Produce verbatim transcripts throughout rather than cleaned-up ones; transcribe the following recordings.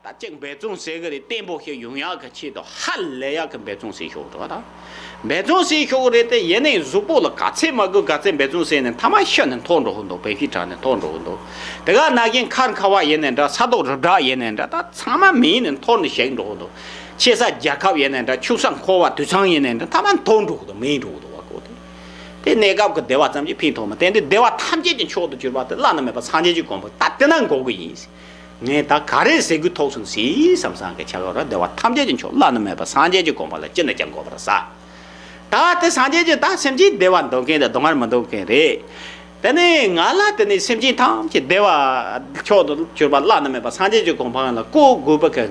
ད་ཅིག་འབད་བརྩོན་ཟེར་གི་རེད། བརྟན་པོ་ཞིག་ཡོང་ཡག་གི་ཆེད་དུ་ཧ་ལས་ཡག་གི་འབད་བརྩོན་ཟེར་ཤོག་འགྲོ་ད། འབད་བརྩོན་ཟེར་ཤོག་གི་རེད་དེ། ཡིན་ནའི་གཟུགས་པོ་ལ་ག་ཚད་མ་དགོས་ག་ཚད་འབད་བརྩོན་ཟེར་ནས་མཐའ་མ་ཤི་ནས་འཐོར་འགྲོ་གི་འདུག་བེ་ཤི་དྲག་ནས་འཐོར་འགྲོ་གི་འདུག་དེ་ག་ནང་བཞིན་མཁར་མཁར་བ་ཡིན་ནའི་འདྲ། ས་རྡོ་རི་བྲག་ཡིན་ནའི་འདྲ། ད་ཚང་མ་མེད་ནས་འཐོར་ནས་ཞིག་འགྲོ་གི་འདུག་ཆེ་ས་རྒྱལ་ཁབ་ཡིན་ནའི་འདྲ། ཆུང་ས་འཁོར་བ་དུད་ཚང་ཡིན་ནའི་འདྲ། མཐའ་མ་འཐོར་འགྲོ་གི་འདུག་མེད་འགྲོ་གི་འདུག་བ་གོ་དེ། དེ་གནས་སྐབས་ཀྱི་བདེ་བ་ཙམ་གྱིས་ཕན་ཐོགས་མ། དེ་འདི་བདེ་བ་ཐམས་ཅད་ཀྱི་མཆོག་ཏུ་གྱུར་པ་དེ་བླ་ན་མེད་པ་སངས་རྒྱས་ཀྱི་གོ་འཕང་ད་དེ་ན་འགོག་གི་ཡིན། ངས་ད་ག་རེ་ཟེར་དགོས་ཐུག་སོང་ཟིག་བསམ་བསམ་གི་ཆ་ག་ར། བདེ་བ་ཐམས་ཅད་ཀྱི་མཆོག་བླ་ན་མེད་པ་སངས་རྒྱས་ཀྱི་གོ་འཕང་ལ་ཅི་ནས་ཀྱང་འགོད་པར་ཟ། ད་དེ་སངས་རྒྱས་ཀྱི་ད་སེམས་ཅན་བདེ་བ་འདོད་མཁན་དང་སྡུག་བསྔལ་མི་འདོད་མཁན་རེད། དེ་ནས་ང་ལ་དེ་ནས་སེམས་ཅན་ཐམས་ཅད་བདེ་བ་མཆོག་ཏུ་གྱུར་པ་བླ་ན་མེད་པ་སངས་རྒྱས་ཀྱི་གོ་འཕང་ལ་བཀོད་དགོས་པ་གི་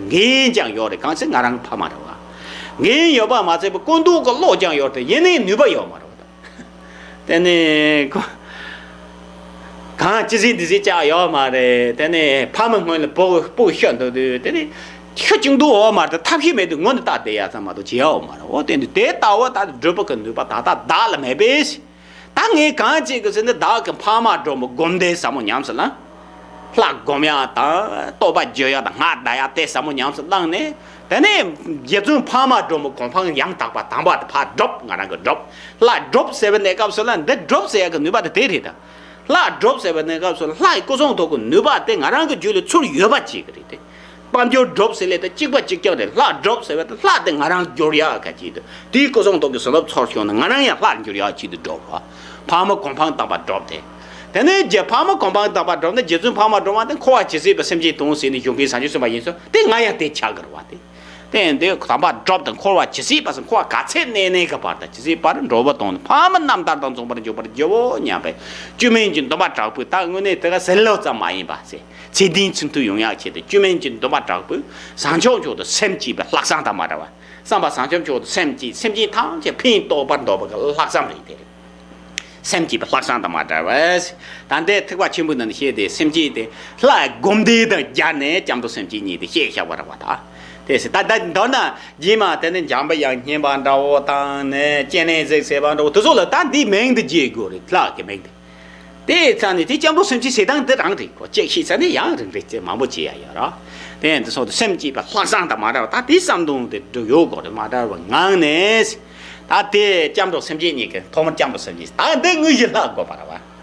འགན་ཀྱང་ཡོད་རེད། གང་ཟེར་ང་རང་གི་ཕ་མ་རེད་བ། འགན་ཡོད་པ་མ་ཚད་པ་བཀོད་འདོམས་ཀྱི་བློ་ཀྱང་ཡོད་དེ། ཡིན་ནའི་ནུས་པ་ཡོད་མ་རེད་བ། དེ་ནས་ཁོ། གང་ཅི་ཟིག་འདི་ཟིག་བཅག་ཡོད་མ་རེད། དེ་ནས་ཕ་མའི་སྔོན་ལ་སྤུ་སྤུ་ཤོད་འདུག་དུས། དེ་ནས་ཤི་ཅིག་འདུག་འོ་མ་རེད། ཐབས་ཤེས་མེད་དུས་ངུ་ནས་ལྟ་བསྡད་ཡ་ཙམ་མ་གཏོགས་བྱེད་ཡ་འོ་མ་རེད། འོ་དེ་འདུག་དེ་ལྟ་བུ་ད་སྒྲུབ་པ་གི་ནུས་པ་ད་ལྟ་བདག་ལ་མེད་པས། ད་ངས་གང་བྱེད་དགོས་ཟེར་ན། བདག་གི་ཕ་མ་སྒྲོལ་མའི་སྒོམ་བཟླས་ཟབ་མོ་ཉམས་སུ་བླངས། ལྷ་སྒོམ་ཡ་དང་བསྟོད་པ་བརྗོད་ཡ་དང་སྔགས་བཟླ་ཡ་དེ་ཟབ་མོ་ཉམས་སུ་བླངས་ནས། དེ་ནས་རྗེ་བཙུན་འཕགས་མ་སྒྲོལ་མའི་གོ་འཕང་ཡང་དག་པ་དམ་པ་དེ་ཕར་སྒྲུབ། ང་རང་གི་སྒྲུབ། ལྷ་སྒྲུབ་ཟེར་བའི་གནས་སྐབས་སུ་ལ་འདི་སྒྲུབ་ཟེར་ཡ་གི་ནུས་པ་དེ་དེ་རེད་ད། ལྷ་སྒྲུབ་ཟེར་བའི་གནས་སྐབས་སུ་ལྷ་ཡི་སྐུ་གསུང་ཐུགས་ཀྱི་ནུས་པ་དེ་ང་རང་གི་རྒྱུད་ལ་ཚུར་ཡོད་པ་བྱེད་ཀྱི་རེད་དེ། དཔལ་འབྱོར་སྒྲུབ་ཟེར་ལས་དེ་གཅིག་པ་གཅིག་རྐྱང་རེད། ལྷ་སྒྲུབ་ཟེར་བ་དེ་ལྷ་དེ་ང་རང་འགྱུར་ཡག་ག་ཅིག་དེ། དེའི་སྐུ་གསུང་ཐུགས་ཀྱི་བཟོད་པ་ཚོར་བྱུང་ན་ང་རང་ཡང་ལྷར་འགྱུར་ཡག་ཅིག་ཏུ་སྒྲུབ་རོགས། ཕག་མོ་གོ་འཕང་དམ་པ་སྒྲུབ་སྟེ། དེ་ནས་རྗེ་ཕག་མོ་གོ་འཕང་དམ་པ་སྒྲུབ་ནས་རྗེ་བཙུན་འཕགས་མ་སྒྲོལ་མ་དེ་འཁོར་བ་ཇི་སྲིད་པའི་སེམས་ཅན་དོན་ཟེར་ནས་བཞུགས་མཁན་བྱང་ཆུབ་སེམས་དཔའ་ཡིན་ཙང་དེ་ང་ཡང་དེ་ཆགས་ཀྱི་རེད་བ་དེ། དེ་ཡང་དེ་དམ་པ་སྒྲུབ་དང་འཁོར་བ་ཇི་སྲིད་པ་སེམས་འཁོར་བ་ག་ཚད་གནས་གནས་ཀྱི་བར་དུ་ཇི་སྲིད་བར་འགྲོ་བ་དོན་ཕག་མོ་རྣམ་ཐར་དང་མཚུངས་པར་འཇུག་པར་བགྱིའོ་སྙམ་པའི་བཅོས་མིན་གྱི་འདུན་པ་དྲག་པོས། ད་དངོས་གནས་དེ་ག་ཟེར་ལོ་ཙམ་མ་ཡིན་པ་ཟེར། ཚེ་བདུན་ཚུན་མཐུད་ཡོང་ཡག་ཆེད་དུ་བཅོས་མིན་གྱི་འདུན་པ་དྲག་པོས་བཟང་ཕྱོགས་མཆོག་ཏུ་སེམས་བསྐྱེད་པའི་ལྷག་བསམ་དང་མ་བྲལ་བ། བསམ་པ་བཟང་ཕྱོགས་མཆོག་ཏུ་སེམས་བསྐྱེད། སེམས་ཅན་ཐམས་ཅད་ཕན་ཐོགས་པར་འདོད་པ་གི་ལྷག་བསམ་རེད་དེ་རེད། སེམས་བསྐྱེད་པའི་ལྷག་བསམ་དང་མ་བྲལ་བས། ད་ལྟའི་ཐེག་པ་ཆེན་པོའི་ནང་ནས་བཤད་དེ་སེམས་བསྐྱེད་དེ་ལྷ་སྒོམ་བཟླས་དང་སྦྱར་ནས་སྐྱབས་འགྲོ་སེམས་བསྐྱེད་གཉིས་དེ་བཤད་བཞག་པ་རེད་བ་ད། དེ་སྲིད་ད་ལྟ་མདོར་ན་རྗེས་མ་དེ་ནི་འཇམ་པའི་དབྱངས་བསྙེན་པ་འདྲ་བོ་དང་ནི་སྤྱན་ནས་གཟིགས་ཟེར་བ་འདྲ་བོ་དེ་ཚོ་ལ་ད་འདིའི་མིང་འདི་བརྗེ་དགོས་རེད། ལྷ་གི་མིང་འདི། དེའི་ཚ་ནི་དེ་སྐྱབས་འགྲོ་སེམས་བསྐྱེད་ཟེར་སྟངས་དེ་རང་རེད་གོ། གཅིག་ཤེས་ཚ་ནི་ཡང་རིང་རེད་ཅེས་མང་པོ་བྱེད་ཡ་ཡོད་ར། དེ་ཡང་འདི་སོགས་དུ་སེམས་བསྐྱེད་པའི་ལྷག་བསམ་དང་མ་བྲལ་བ་ད་དེའི་བསམ་དོན་དེ་འགྲུབ་ཡོད་དགོས་རེད། མ་བྲལ་བའི་ངང་ནས། ད་དེ་སྐྱབས་འགྲོ་སེམས་བསྐྱེད་གཉིས་ཀྱི་ཐོག་མར་སྐྱབས་འགྲོ་སེམས་བསྐྱེད། ད་འདི་དངོས་གཞི་ལྷ་དགོས་པ་རེད་བ།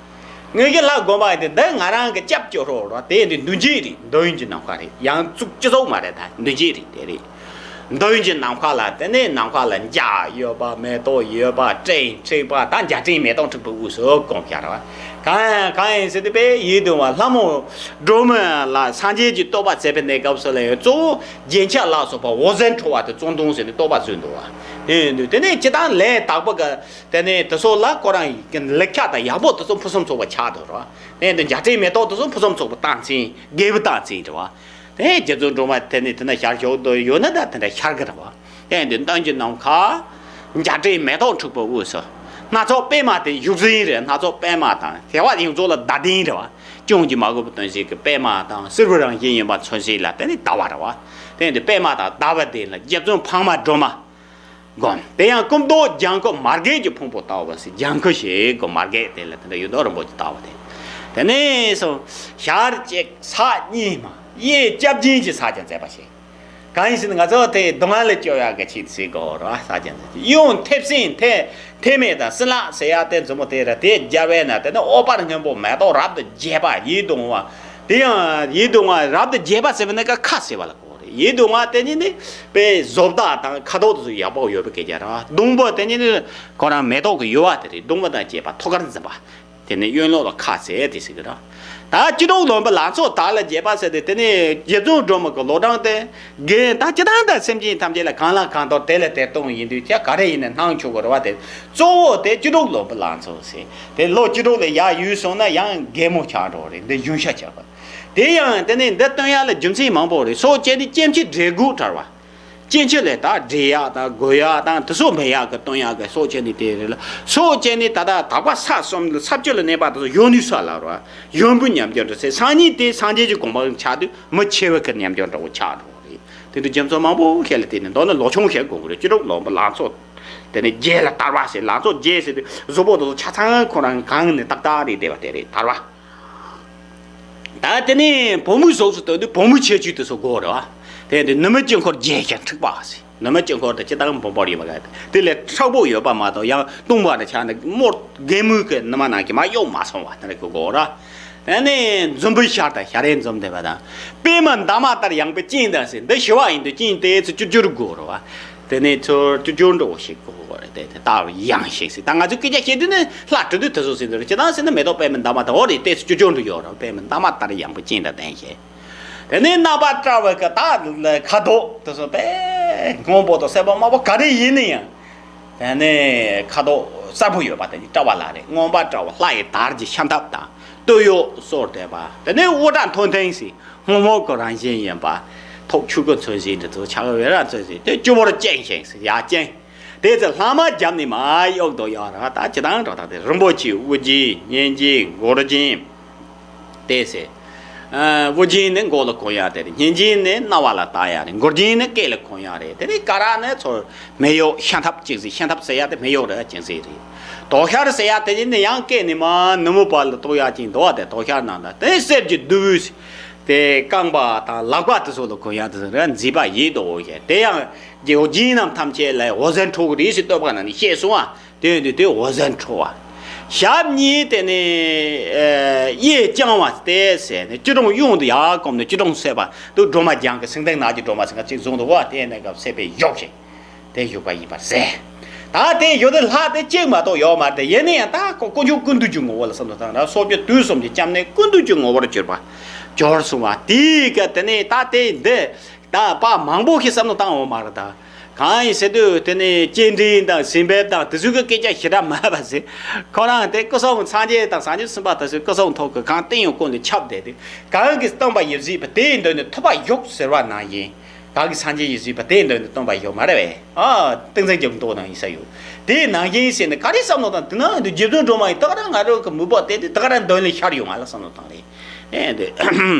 དངོས་གཞི་ལྷ་དགོས་པ་དེ་འདི་ང་རང་གི་སྐྱབས་བཅོལ་རོགས་རོགས། དེ་འདི་འདུ་འཛི་རེད། འདོད་ཡོན་གྱི་ནམ་མཁའ་རེད། ཡང་གཙུག་སྤྱི་ཚོགས་མ་རེད། ད་འདུ་འཛི་རེད། དེ་རེད། འདོད་ཡོན་གྱི་ནམ་མཁའ་ལ་དེ་ནས་ནམ་མཁའ་ལ་འཇའ་ཡོད་པ། མེ་ཏོག་ཡོད་པ། སྤྲིན་འཁྲིགས་པ། ད་འཇའ་སྤྲིན་མེ་ཏོག་འཁྲིགས་པའི་དབུས་སུ་སྒོམ་བཞག་ར་བ། གང་ཡང་གང་ཡིན་ཟེར་དུས་པས་ཡིད་དུ་བ་ལྷ་མོ་སྒྲོལ་མ་ལ་སངས་རྒྱས་ཀྱི་བསྟོད་པ་མཛད་པའི་གནས་སྐབས་སུ་ལ་ཡང་གཙོ་བོ་རྒྱན་ཆ་ལ་སོགས་པ་འོད་ཟེར་འཕྲོ་བ་དེ་བརྩོན་དུང་ཟེར་ནས་བསྟོད་པ་བཟོས་འདུག་བ། དེ་ཡིན་དུས་དེ་ནས་སྤྱི་བཏང་ལས་དག་པ་གི་དེ་ནས་དེ་ཚོ་ལ་ཁོ་རང་གི་ལེགས་ཆ་དང་ཡག་པོ་དེ་ཚོ་ཕུན་སུམ་ཚོགས་པ་ཆགས་འདུག་ར་བ། དེ་ཡིན་དུས་འཇའ་སྤྲིན་མེ་ཏོག་དེ་ཚོ་ཕུན་སུམ་ཚོགས་པ་སྟངས་འཛིན་དགེ་བའི་སྟངས་འཛིན་རེད་བ། དེ་རྗེ་བཙུན་སྒྲོལ་མ་དེ་ནི་དེ་ན་ཞལ་བཞུགས་འདུག་ཡོད་ན་ད་དེ་འདྲ་ཤར་གི་རེད་བ། དེ་འདི་སྟོན་གྱི་ནམ་མཁའ། འཇའ་སྤྲིན་མེ་ཏོག་འཁྲིགས་པའི་དབུས་སུ། སྣ་ཚོགས་པད་མ་དེ་བཞུགས་ཟིན་རེད། སྣ་ཚོགས་པད་མ་དང་བྱེ་བ་ཡོངས་རྫོགས་ལ་ཟླ་གདན་རེད་བ། སྐྱོན་གྱིས་མ་གོས་པའི་སྟོན་ཟིན་གྱི་པད་མ་དང་བསིལ་བའི་རང་བཞིན་ཡིན་པ་མཚོན་བྱེད་ལ་དེ་ནི་ཟླ་བ་རེད་བ། དེ་འདི་པད་མ་དང་ཟླ་བ་དེ་ལ་རྗེ་བཙུན་འཕགས་མ་སྒྲོལ་མ། སྒོམ། དེ་ཡང་སྐུ་མདོག་ལྗང་ཁུ་མར་གད་ཀྱི་ཕུང་པོ་ལྟ་བུ་ཟེར། ལྗང་ཁུ་ཞེས་གོ། མར་གད་དེ་ལ་དེ་འདྲ་ཡོད་མདོག་རིན་པོ་ཆེ་ལྟ་བུ་དེ། དེ་ནས་སོ། ཞལ་གཅིག་ཕྱག་གཉིས་མ། གཡས་སྐྱབས་སྦྱིན་གྱི་ཕྱག་རྒྱ་མཛད་པ་ཞིག་གང་ཡིན་ཟེར་ན་ང་ཚོ་དེ་སྡུག་བསྔལ་ལས་སྐྱོབ་ཡག་གི་ཆེད་དུ་ཟེར་གོ་ར་ཕྱག་རྒྱ་མཛད། གཡོན་མཐེབ་སྲིན་མཐེ་མཐེ་མེ་དང་སྲིན་ལག་ཟེར་ཡག་དེ་མཛུབ་མོ་དེ་ར་དེ་སྦྱར་བས་ན་དེ་ནི་འོད་དཔལ་སྔོན་པོ་མེ་ཏོག་རབ་ཏུ་རྒྱས་པ་ཡིད་དུ་འོང་བ། དེ་ཡང་ཡིད་དུ་འོང་བ་རབ་ཏུ་རྒྱས་པ་ཟེར་བ་ནི་ཀ་ཁ་ཟེར་བ་ལ། ཡིད་དུ་འོང་བ་དེ་ཉིད་ནི་དཔེ་བཟོ་ལྟ་དང་ཁ་དོག་དེ་ཚོ་ཡག་པོ་ཡོད་པའི་སྐད་ཆ་རེད་བ། སྡོང་པོ་དེ་ཉིད་ནི་ཁོ་རང་མེ་ཏོག་གི་ཡུ་བ་དེ་རེད། སྡོང་པོ་དང་བཅས་པ་ཐོག་ཁར་འཛིན་པ། དེ་ནི་གཡོན་ལོགས་ལ་ཁ་ཟེར་དེ་ཟེར་གི་རེད། ད་སྤྱི་སྒྲོག་ལོན་པ་ལང་ཚོ་དར་ལ་རྒྱས་པ་ཟེར་ཏེ་དེ་ནི་རྗེ་བཙུན་སྒྲོལ་མ་གི་ལོ་གྲངས་དེ་རྒན་ད་སྤྱི་བཏང་དང་སེམས་ཅན་ཐམས་ཅད་ལ་གང་ལ་གང་འདུལ་དེ་ལ་དེར་གཏོང་ཡིན་དུས་ཁྱེད་ག་རེ་ཡིན་ན་སྣང་ཆོག་གི་རེད་བ། དེ་གཙོ་བོ་དེ་སྤྱི་སྒྲོག་ལོན་པ་ལང་ཚོ་ཟེར་དེ་ལོ་སྤྱི་སྒྲོག་ལ་ཡར་ཡོད་སོང་ན་ཡང་རྒན་མོ་ཆགས་འགྲོ་རེད། འདི་གཞུང་ཤ་ཆགས་པ། དེ་ཡང་དེ་ནས་འདི་སྟོན་ཡག་ལ་རྒྱུ་མཚན་མང་པོ་རེད། སྲོག་བཅད་ནི་སྐྱེ་འཆི་འབྲས་བུ་བྲལ་བ། སྐྱེ་འཆི་ལས་ད་འབྲས་ཡག་དང་རྒོད་ཡག་དང་དེ་སོགས་མེད་ཡག་གི་སྟོན་ཡག་གི་སྲོག་བཅད་ནི་དེ་རེད་ལ། སྲོག་བཅད་ནི་ད་ལྟ་དག་པ་ས་གསུམ་ལ་ས་བཅུ་ལ་གནས་པ་དེ་ཚོ་གཞོན་ནུའི་ས་ལ་ར་གཞོན་པའི་ཉམས་འགྱུར་འགྲོ་ཚེ་སང་ཉིན་དེ་སངས་རྒྱས་ཀྱི་གོ་འཕང་ཆགས་དུས་མི་ཆེ་བའི་གི་ཉམས་འགྱུར་འདྲ་བོ་ཆགས་འགྲོ་གི་རེད། དེ་འདྲ་རྒྱུ་མཚན་མང་པོ་བཤད་ལ་བརྟེན་ནས་མདོར་ན་ལོ་ཆུང་བཤད་དགོས་གི་རེད། སྤྱི་སྒྲོག་ལོན་པ་ལང་ཚོ་དེ་ནས་རྒྱས་ལ་དར་བ་ཟེར། ལང་ཚོ་རྒྱས་ཟེར་དུས་གཟུགས་པོ་དེ་ཚོ་ཆ་ཚང་ཁོ་རང་གང་ནས་ཏག་ཏག་རེད་བསྡད་པ་དེ་རེད། དར་བ། ད་དེ་ནས་བུ་མོའི་གཟུགས་སུ་སྟོན་དུས་བུ་མོའི་ཁྱད་ཆོས་དེ་ཚོ་དགོས་རེད་ དེ་དེ་ནུ་མོ་དཀྱིལ་འཁོར་རྒྱས་ཤིང་འཁྲིགས་པ་ཟེར། ནུ་མོ་དཀྱིལ་འཁོར་དེ་སྤྱིར་བཏང་འབུམ་པར་ཡོད་པ་ག་དེ་ལས་མཁྲེགས་པོ་ཡོད་པ་མ་གཏོགས་ཡང་བཏུང་བ་ནི་ཆ་ནི་རྨོ་རྒན་མོའི་གི་ནུ་མ་ནང་གི་མ་གཡོག་མ་སོང་བ་དེ་རེད་གི་གོ་ར། དེ་ནས་འཛུམ་པའི་ཤར་དང་ཤར་རེ་འཛུམ་བསྡད་པ་དང་། པདྨ་འདབ་མ་ལྟར་ཡངས་པའི་སྤྱན་དང་ཟེར། འདི་ཞི་བ་ཡིན་དུས་སྤྱན་དེ་ཚོ་ཅུར་ཅུར་དགོས་རེད་བ། དེ་ནས་ཚུར་ཅུར་ཅུར་འགྲོ་བ་ཞིག་དགོས་རེད། དེ་དེ་ལྟ་བུ་ཡངས་ཤིང་ཟེར། ད་ང་ཚོས་སྐད་ཆ་བཤད་དུས་ནི་ལྷ་གྲུབ་དུས་དེ་ཚོ་ཟེར་འདུག་རེད། ཅི་ལྟར་ཟེར་ན་མེ་ཏོག་པདྨའི་འདབ་མ་དང་འོ་རེད། དེ་ཚོ་ཅུར་ཅུར་འགྲོ་ཡོད་རེད། པདྨའི་འདབ་མ་ལྟར་ཡངས་པའི་སྤྱན་དང་ལྡན་ཞིང་། དེ་ནས་རྣམ་པར་བཀྲ་བའི་གི་ད་ཁ་དོག་དེ་ཚོ་དཔེ་སྔོན་པོ་དང་སེར་པོ་དམར་པོ་ག་རེ་ཡིན་ན་ཡང་། དེ་ནས་ཁ་དོག་གསར་པོ་ཡོད་པ་དེ་ནི་བཀྲ་བ་ལ་རེད། མངོན་པར་བཀྲ་བ་ལྷ་ཡི་དར་གྱི་ཤམ་ཐབས་དང་སྟོད་གཡོགས་གསོལ་བསྡད་པ། དེ་ནས་དབུ་སྐྲ་མཐོན་མཐིང་ཟེར། སྔོན་མོ་གི་རང་བཞིན་ཡིན་པ། ཐོག་ཆོས་གོས་མཚོན་བཞིན་དུ་ཕྱག་འོས་ར་མཚོན་བཞིན་དེ་སྤྱི་བོར་བཅིངས་ཤིང་ཟེར། ཡར་བཅིངས། དེ་ཚེ་ལྷག་མ་བརྒྱབ་ནས་མར་གཡུག་དོ་ཡོད་ར། ད་ཇི་ལྟར་འགྲོ་ད་དེ་རིན་པོ་ཆེའི་དབུ་རྒྱན་སྙན་རྒྱན་མགུལ་རྒྱན། དེ་ཚེ། ཨ། དབུ་རྒྱན་ནི་མགོ་ལ་གོན་ཡག་དེ་རེད། སྙན་རྒྱན་ནི་རྣ་བ་ལ་བཏགས་ཡག་རེད། མགུལ་རྒྱན་ནི་སྐེ་ལ་གོན་ཡག་རེད། དེ་ནས་ཀ་ར་ནི་ཚུར་མེ་ཡོག་ཤམ་ཐབས་གཅིག་ཟེར། ཤམ་ཐབས་ཟེར་ཡག་དེ་མེ་ཡོག་རེད། གཅིག་ཟེར་རེད། དོ་ཤལ་ཟེར་ཡག་དེ་ནི་ཡང་སྐེ་ནས་མར་ནུ་མོ་བར་ལ་གཏུག་ཡག་ཅིག་འདུག་བ། དེ་དོ་ཤལ་ནང་ལ་དེ་གསེར་གྱི་གདུ་བུ་ཟེར། དེ་རྐང་པ་དང་ལག་པ་དེ་ཚོ་ལ་གོན་ཡག་དེ་ཚོ་རེད། མཛེས་པ་ཡིད་དུ་འོང་ཞིང་། དེ་ཡང་རྒྱན་རྣམས་ཐམས་ཅད་ལ་འོད་ཟེར་འཕྲོ་གི་རེད་ཟེར་བསྟོད་པ་ནང་ནས་བཤད་སོང་བ། དེ་ཡིན་དུས་དེ་འོད་ཟེར་འཕྲོ་བ། ཞབས་གཉིས་དེ་ནི་གཡས་བརྐྱང་བ་སྟེ་ཟེར་ནས་སྐྱིལ་ཀྲུང་གཡོན་དུ་ཡར་བསྐུམ་ནས་སྐྱིལ་ཀྲུང་གསལ་བ་དུ་སྒྲོལ་མ་རྒྱན་གྱི་སེང་ལྡེང་ནགས་ཀྱི་སྒྲོལ་མ་ཟེར་མཁན་གཅིག་བཟུང་འདུག་བ། དེ་ནས་སྐབས་སད་པས་བཞུགས་ཤིང་དེ་བཞུགས་པ་ཡིན་པར་ཟེར། ད་དེ་བཞུགས་དེ་ལྷ་དེ་གཅིག་མ་གཏོགས་ཡོད་མ་རེད། དེ་ཡིན་ན་ཡང་ད་དཀོན་མཆོག་ཀུན་འདུས་ཀྱི་ངོ་བོ་ལ་བསམ་བློ་བཏང་ན་སོགས་ཀྱི་དུས་གསུམ་གྱི་སྐྱབས་གནས་ཀུན་འདུས་ཀྱི་ངོ་བོར་གྱུར་པ་གྱུར་སོང་བ། དེའི་སྐབས་དེ་ནས་ད་དེ་འདི། ད་པ་མང་པོ་ཞིག་བསམ་བློ་བཏང་འོང་མ་རེད་ད། གང་ཡིན་ཟེར་དུས་དེ་ནི་སྤྱན་འདྲེན་དང་ཟིན་པའི་དང་དེ་ཚོའི་གི་སྐད་ཆ་ཞེ་དྲག་མ་པ་ཟེར། ཁོ་རང་དེ་སྐུ་གསུང་སངས་རྒྱས་དང་བྱང་ཆུབ་སེམས་དཔའ་དེ་ཚོའི་སྐུ་གསུང་ཐུགས་ཀྱི་གང་སྟེང་ཡོང་ཀུན་ལས་ཁྱབ་བསྡད་དེ། གང་གིས་སྟོན་པ་ཡིད་བཞིན་པ་དེའི་མདུན་ནས་ཐོབ་པ་བཞུགས་ཟེར་བ་ནང་བཞིན། གང་གིས་སངས་རྒྱས་ཡིད་བཞིན་པ་དེའི་མདུན་ནས་སྟོན་པ་བཞུགས་མ་རེད་པས། ཨ། ཏིང་འཛིན་རྒྱབ་མདོ་ནང་ཡིན་ས་ཡོད། དེའི་ནང་བཞིན་ཟེར་ནས་ག་རེ་བསམ་བློ་བཏང་། དེ་ན་འདི་རྗེ་བཙུན་སྒྲོལ་མ་ཡིན་ད་ག་རང་ང་རང་གི་མོས་པ་དེ་དེ་ད་ག་རང་མདུན་ལས་ཤར་ཡོང་ང་ལ་བསམ་བློ་བཏང་རེད། ཨེ་འདི།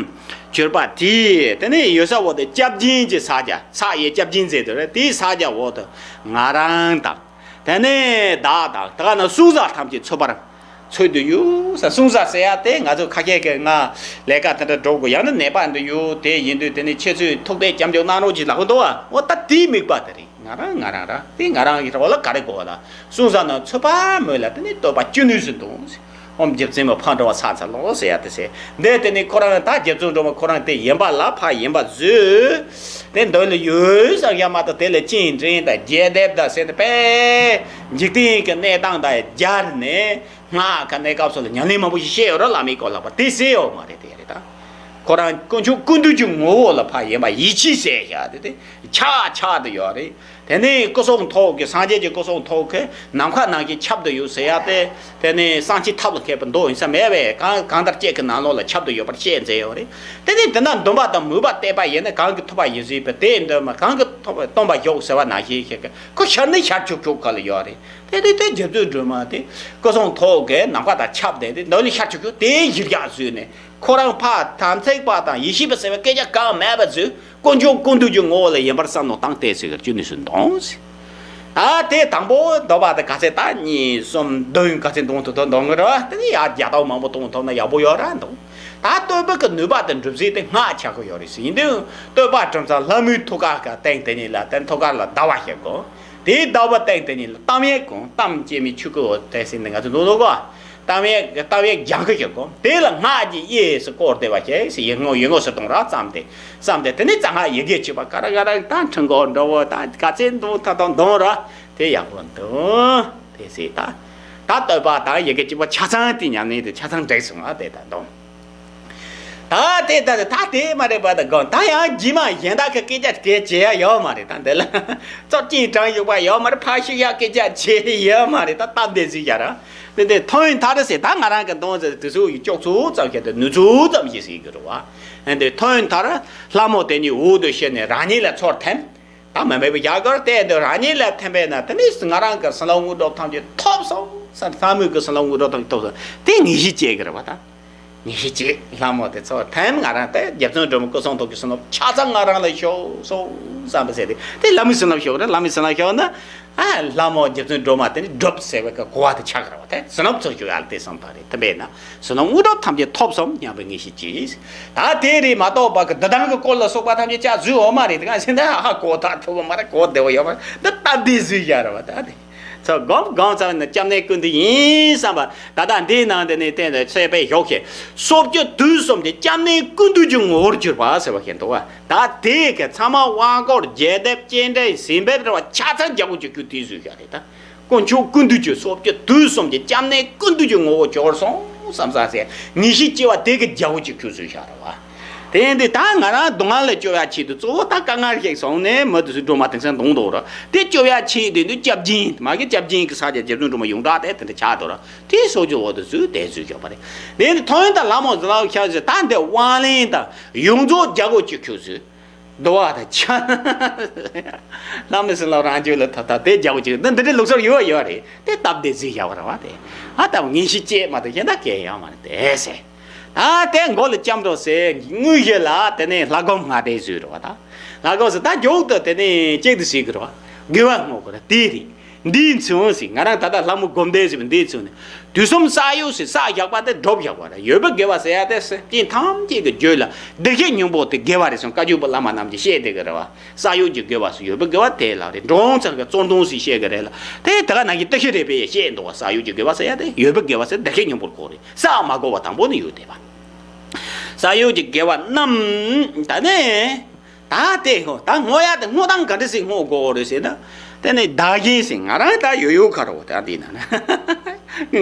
གྱུར་པ་དེས་དེ་ནས་ཡོད་ས་འོག་ཏུ་སྐྱབས་སྦྱིན་གྱི་ཕྱག་རྒྱ། ཕྱག་གཡས་སྐྱབས་སྦྱིན་མཛད་དེ་རེད། དེའི་ཕྱག་རྒྱ་འོག་ཏུ་ང་རང་དང་། དེ་ནས་བདག་དང་ད་ག་ན་གསུང་ས་ཐམས་ཅད་ཚུད་པར་ཚུད་དུ་ཡོད་ས། གསུང་ས་ཟེར་ཡ་དེ་ང་ཚོ་ཁ་ཤས་ཀྱིས་ང་ལས་ཀ་དེ་འདྲ་འགྲོ་དགོས། ཡང་ན་ནད་པ་འདི་ཡོད། དེ་ཡིན་དུས་དེ་ནས་ཁྱེད་ཚོས་ཐུགས་ཕན་སྐྱབས་འཇུག་གནང་རོགས་གྱིས་ལབ་ཀྱི་འདུག་བ། འོ་ད་དེའི་དམིགས་པ་དེ་རེད། ང་རང་ང་རང་ར་དེ་ང་རང་གི་རོགས་ལ་ག་རེ་དགོས་ལ། གསུང་ས་ན་ཚུད་པ་མོས་ལ་དེ་ནས་བསྟོད་པ་ཅི་ནུས་སུ་འདུག་ཨོཾ་རྗེ་བཙུན་མི་ཕམ་འགྲོ་བ་ཚ་ཚ་ལོ་ཟེར་ཡ་དེ་ཟེར། འདི་དེ་ནི་ཁོ་རང་ད་རྗེ་བཙུན་སྒྲོལ་མ་ཁོ་རང་དེ་ཡིན་པ་ལ་ཕ་ཡིན་པ་བཟོས། དེ་འདོད་ལ་ཡོད་ཟེར་ཡ་མ་གཏོགས་དེ་ལ་སྤྱན་འདྲེན་དང་རྒྱས་འདེབས་དང་ཟེར་ཏེ་པས། འཇིག་རྟེན་གྱི་གནས་སྟངས་དང་སྦྱར་ནས་སྔགས་ཀྱི་གནས་སྐབས་སུ་ལ་ཉམས་ལེན་མང་པོ་ཞིག་བཤད་ཡོད་ར། བླ་མའི་སྐོར་ལ་བ་དེ་ཟེར་ཡོད་མ་རེད། དེ་རེད་ད། ཁོ་རང་དཀོན་མཆོག་ཀུན་འདུས་ཀྱི་ངོ་བོ་ལ་ཕ་ཡིན་པ་ཡིད་ཆེས་ཟེར་བཞག་དེ་དེ་ཆགས་ཆགས་དུ་ཡོད་རེད། དེ་ནས་སྐུ་གསུང་ཐུགས་ཀྱི་སངས་རྒྱས་ཀྱི་སྐུ་གསུང་ཐུགས་ཀྱི་ནམ་མཁའ་ནང་བཞིན་ཁྱབ་ཏུ་ཡོད་ཟེར་ཡ་དེ། དེ་ནས་གསང་ཆེན་ཐབས་ལ་མཁས་པ་མདོ་ཡིན་ས་མེད་པས། གང་གང་ལྟར་ཅིག་གི་ནང་ལོགས་ལ་ཁྱབ་ཏུ་ཡོད་པར་བཤད་མཛད་ཡོད་རེད། དེ་ནས་དེ་འདྲ་འདུན་པ་དང་མོས་པ་གཏད་པ་ཡིན་ན་གང་གིས་ཐོབ་པ་ཡིན་ཟེར་བས། དེ་འདོད་མ་གང་གིས་ཐོབ་པ་སྟོན་པ་ཞུགས་ཟེར་བ་ནང་བཞིན་ཞིག་གི་ཁོ་ཤར་ནི་ཤར་ཆུག་ཆུག་ག་ལ་ཡོད་རེད། དེ་དེ་དེ་རྗེ་བཙུན་སྒྲོལ་མ་དེ་སྐུ་གསུང་ཐུགས་ཀྱི་ནམ་མཁའ་དང་ཁྱབ་བསྡད་དེ་འདོད་ནི་ཤར་ཆུག་ཆུག་དེའི་གཞིར་བཞག་བཟོས་ནས། ཁོ་རང་ཕ་དམ་ཚིག་པ་དང་ཡེ་ཤེས་པ་ཟེར་བའི་སྐད་ཆ་གང་མེད་པ་བཟོས། དཀོན་མཆོག་ཀུན་འདུས་ཀྱི་ངོ་བོ་ལ་ཡིན་པར་བསམ་མནོ་བཏང་སྟེ་ཟེར་གྱི་ཅི་ནུས་སུ་འདོང་ཟེར། ད་དེ་དང་པོ་འདོད་པ་དེ་ག་ཚད་ད་གཉིས་གསུམ་བདུན་ག་ཚད་འདོང་ཐུབ་ཐུབ་འདོང་གི་རེད་བ། དེ་ནི་ཡར་བརྒྱ་ཐམ་པ་མང་པོ་གཏོང་ཐུབ་ན་ཡག་པོ་ཡོད་ར་འདུག་ད་བསྟོད་པ་གི་ནུས་པ་དེ་འགྲུབ་ཚུལ་དེ་སྔགས་ཆགས་ཀྱི་ཡོད་རེད་ཟེར། ཡིན་དུས་བསྟོད་པ་གྲུབ་ཙང་ལྷ་མོའི་ཐུགས་ཀ་ག་སྟེང་དེ་ཉིད་ལ་དེ་ཐུགས་ཀ་ལ་ཟླ་བ་ཞིག་དགོས། དེའི་ཟླ་བ་སྟེང་དེ་ཉིད་ལ་གཏམ་ཡས་དགོས། གཏམ་སྐྱེ་མེད་ཆོས་སྐུ་འོད་ཟེར་ནི་ང་ཚོ་འདུག་འདུག་གོ། གཏམ་ཡས་གཏམ་ཡས་རྒྱང་གི་ཞིག་གོ། དེ་ལ་སྔགས་ཀྱི་གཡས་སུ་བསྐོར་བསྡད་པ་ཞིག་ཟེར། ཡིད་ངོ་ཡིད་ངོ་སུ་གཏོང་ར་བརྩམས་ཏེ། བསམ་སྟེ་དེ་ནས་རྩ་སྔགས་ཡི་གེ་གཅིག་པ་ག་ར་ག་ར་ད་འཕྲིན་སྐོར་འདྲ་བོ་ད་ག་ཚད་འདོང་ད་དང་འདོང་ར། དེ་ཡག་པོ་འདུག་དེ་ཟེར་ད། ད་བསྟོད་པ་དང་ཡི་གེ་གཅིག་པ་ཆ་ཚང་དེ་ཉམས་ལེན་དེ་ཆ་ཚང་འགྲིག་སོང་ང་དེ་ད་འདོང་། ད་དེ་ད་ད་དེ་མ་རེད་པ་ད་དགོངས། ད་ཡང་རྗེས་མ་གཞན་དག་གི་སྐད་ཆ་སྐད་བྱེད་ཡ་ཡོད་མ་རེད། ད་འདི་ལ་ཙོག་ཅིང་དྲང་ཡོད་པ་ཡོད་མ་རེད། ཕར་ཞིག་ཡ་སྐད་ཆ་བྱེད་ཡོད་མ་རེད། ད་སྟབས་བདེ་ཟིག་ཡ་ར། དེ་འདི་ཐོན་ཐར་ཟེར། ད་ང་རང་གི་འདོན་ཟེར་དུས་ཚོད་ཀྱི་ལྕོགས་ཚོད་ཙམ་བཤད་དེ་ནུས་ཚོད་ཙམ་ཞིག་ཟེར་གི་རེད་བ། འདི་ཐོན་ཐར་ལྷ་མོ་དེ་ཉིད་འོག་ཏུ་ཕྱིན་ནས་རང་ཉིད་ལ་ཚུར་ཐིམ། ད་མ་འབད་པའི་རྒྱ་གར་དེ་འདི་རང་ཉིད་ལ་ཐིམ་པས་ན་དེ་ནི་ང་རང་གི་བྱིན་རླབས་དངོས་གྲུབ་ཐམས་ཅད་ཐོབ་སོང་ཟེར། ལྷ་མོའི་གི་བྱིན་རླབས་དངོས་གྲུབ་ཐམས་ཅད་ཐོབ་སོང་། དེ་ངེས་ཤེས་སྐྱེ་གི་རེད་བ་ད། ཉིན་ཞིག་ཅིག་ལྷ་མོ་དེ་ཚོ་ཐེམ་ང་རང་དེ་རྒྱབ་བཙུན་སྒྲོལ་མ་སྐུ་གསུང་ཐུགས་ཀྱི་བསོད་ནམས་ཆ་ཚང་ང་རང་ལ་ཤོག་སོང་བསམ་པ་ཟེར་ཏེ། དེ་ལྷ་མོའི་བསོད་ནམས་ཤོག་རེད། ལྷ་མོའི་བསོད་ནམས་ཤོག་ན། ཨ། ལྷ་མོ་རྒྱབ་བཙུན་སྒྲོལ་མ་དེ་ནི་སྒྲུབ་ཟེར་བའི་གི་གོ་བ་དེ་ཆགས་ཀྱི་རེད་བ། དེ་བསོད་ནམས་ཚོགས་ཞུ་ཡག་ལ་དེ་བསམ་པ་རེད། དེ་འདྲ་ན་བསོད་ནམས་དངོས་གྲུབ་ཐམས་ཅད་ཐོབ་སོང་སྙམ་པའི་ངེས་ཤེས་ཀྱིས། ད་དེ་རེད་མ་གཏོགས་པ་གི་འདི་དང་གི་སྐོར་ལ་སོགས་པ་ཐམས་ཅད་ཅག་བཟོས་འོ་མ་རེད། དེ་ག་ཟེར་ན་ཧ་གོ་ཐག་ཐུབ་པ་མ་རེད། གོ་བདེ་བོ་ཡོད་མ་རེད། འདི་སྟབས་བདེ་བཟོས་བཞག་རེད་བ། ད་དེ། ཚོ་སྒོམ་སྒོམ་ཙམ་ནི་སྐྱབས་གནས་ཀུན་འདུས་ཡིན་བསམ་པ། ད་ལྟ་འདིའི་ནང་དུ་ནི་བསྟན་ཏེ་ཚེ་དཔལ་ཞོག་ཤེས། སོ་བརྒྱད་དུས་གསུམ་གྱི་སྐྱབས་གནས་ཀུན་འདུས་ཀྱི་ངོ་བོར་གྱུར་པ་ཟེར་བ་ཞིག་འདུག་བ། ད་དེ་གི་ཚང་མ་དབང་བསྐུར་རྒྱས་འདེབས་སྤྱན་འདྲེན་ཟིལ་འབེབས་རེད་བ། ཆ་ཚང་རྒྱལ་པོ་གཅིག་གྱུར་དེ་བཟོས་བཞག་རེད། ད་དཀོན་མཆོག་ཀུན་འདུས་ཀྱི་སོ་བརྒྱད་དུས་གསུམ་གྱི་སྐྱབས་གནས་ཀུན་འདུས་ཀྱི་ངོ་བོ་གྱུར་སོང་བསམ་ས་ཟེར། ངེས་ཤེས་སྐྱེ་བ་དེ་གི་རྒྱལ་པོ་གཅིག་གྱུར་བཟོས་བཞག་རེད་བ། དེ་ཡིན་དུས་ད་ང་རང་སྡུག་བསྔལ་ལས་སྐྱོབ་ཡ་ཆེད་དུ་གཙོ་བོ་ད་དཀའ་ངལ་ཞིག་སོང་ནས་མི་དེ་ཚོའི་སྒྲོལ་མ་དེང་སང་གདོང་འདོགས་ར། དེ་སྐྱོབ་ཡ་ཆེད་དུ་འདི་སྐྱབས་སྦྱིན་མ་གི་སྐྱབས་སྦྱིན་གྱི་ས་ཆ་རྗེ་བཙུན་སྒྲོལ་མ་ཡོངས་གྲགས་དེ་དེ་འདྲ་ཆགས་འདུག་ར། དེ་སོགས་ཀྱི་འོག་ཏུ་བཟོས་དེ་བཟོས་ཡོད་པ་རེད། དེ་ནི་ཐོན་དང་ལྷ་མོ་ཟེར་ལ་ཤག་ཟེར། ད་འདི་དབང་ལེན་དང་ཡོངས་རྫོགས་རྒྱལ་པོ་གཅིག་གྱུར་བཟོས། འདུལ་བ་དང་ཆ། ལྷ་མོ་ཟེར་ལ་རང་རྒྱུད་ལ་ད་ད་དེ་རྒྱལ་པོ་གཅིག་འདི་འདི་འདྲའི་ལུགས་སྲོལ་ཡོད་ཡོད་རེད། དེ་སྟབས་བདེ་བཟོས་བཞག་པ་རེད་བ། དེ་ཨ་སྟབས་ངེས་ཤེས་སྐྱེས་མ་གཏོགས་གཞན་དག་གས་ཡོད་མ་རེད་དེ་ཟེར། ད་དེ་མགོ་ལ་སྐྱབས་འགྲོ་ཟེར། དངོས་གཞི་ལ་དེ་ནས་ལྷ་སྒོམ་ལྔ་སྡེ་བཟོས་རེད་བ། ད་ལྷ་སྒོམ་ཟེར་ད་མཇུག་ཏུ་དེ་ནས་གཅིག་ཏུ་ཟེར་གི་རེད་བ། དགེ་བ་བསྔོ་དགོས་རེད། དེ་རེད། འདིའི་མཚོན་ཟེར། ང་རང་ད་ལྟ་ལྷ་མོ་སྒོམ་སྡེ་ཟེར་བ་འདིའི་མཚོན་ནས། དུས་གསུམ་བསགས་ཡོད་ཟེར། བསགས་བཞག་པ་དེ་སྒྲུབ་བཞག་པ་རེད། ཡོད་པའི་དགེ་བ་ཟེར་ཡ་དེ་སེམས་ཅན་ཐམས་ཅད་ཀྱི་རྒྱུད་ལ་བདེ་གཤེགས་སྙིང་པོ་དེ་དགེ་བ་རེད་གསུངས། བཀའ་བརྒྱུད་པ་བླ་མ་རྣམས་ཀྱིས་བཤད་བསྡད་གི་རེད་བ། བསགས་ཡོད་ཀྱི་དགེ་བ་ཟེར། ཡོད་པའི་དགེ་བ་དེ་ལ་རེད། འགྲོ་འོང་ཚང་གི་བརྩོན་དུང་ཟེར་བཤད་གི་རེད་ལ། དེ་དེ་ག་ནང་བཞིན་བརྟག་ཞིབ་རེ་དཔེ་བཤད་འདུག་བ། བསགས་ཡོད་ཀྱི་དགེ་བ་ཟེར་ཡ་དེ་ཡོད་པའི་དགེ་བ་ཟེར། བདེ་གཤེགས་སྙིང་པོར་གོ་རེད། བསགས་མ་དགོས་པ་དང་པོ་ནི་ཡོད་དེ་བ། བསགས་ཡོད་ཀྱི་དགེ་བ་རྣམས་ད་ནི། ད་དེ་ད་བསྔོ་ཡ་དེ་བསྔོ་སྟངས་ག་འདྲ་ཞིག་བསྔོ་དགོས་རེད་ཟེར་ན། དེ་ནི་བདག་གཞན་ཟེར། ང་རང་ད་ཡོད་ཡོད་ཁ་རོ་ད་འདི་ན་ན།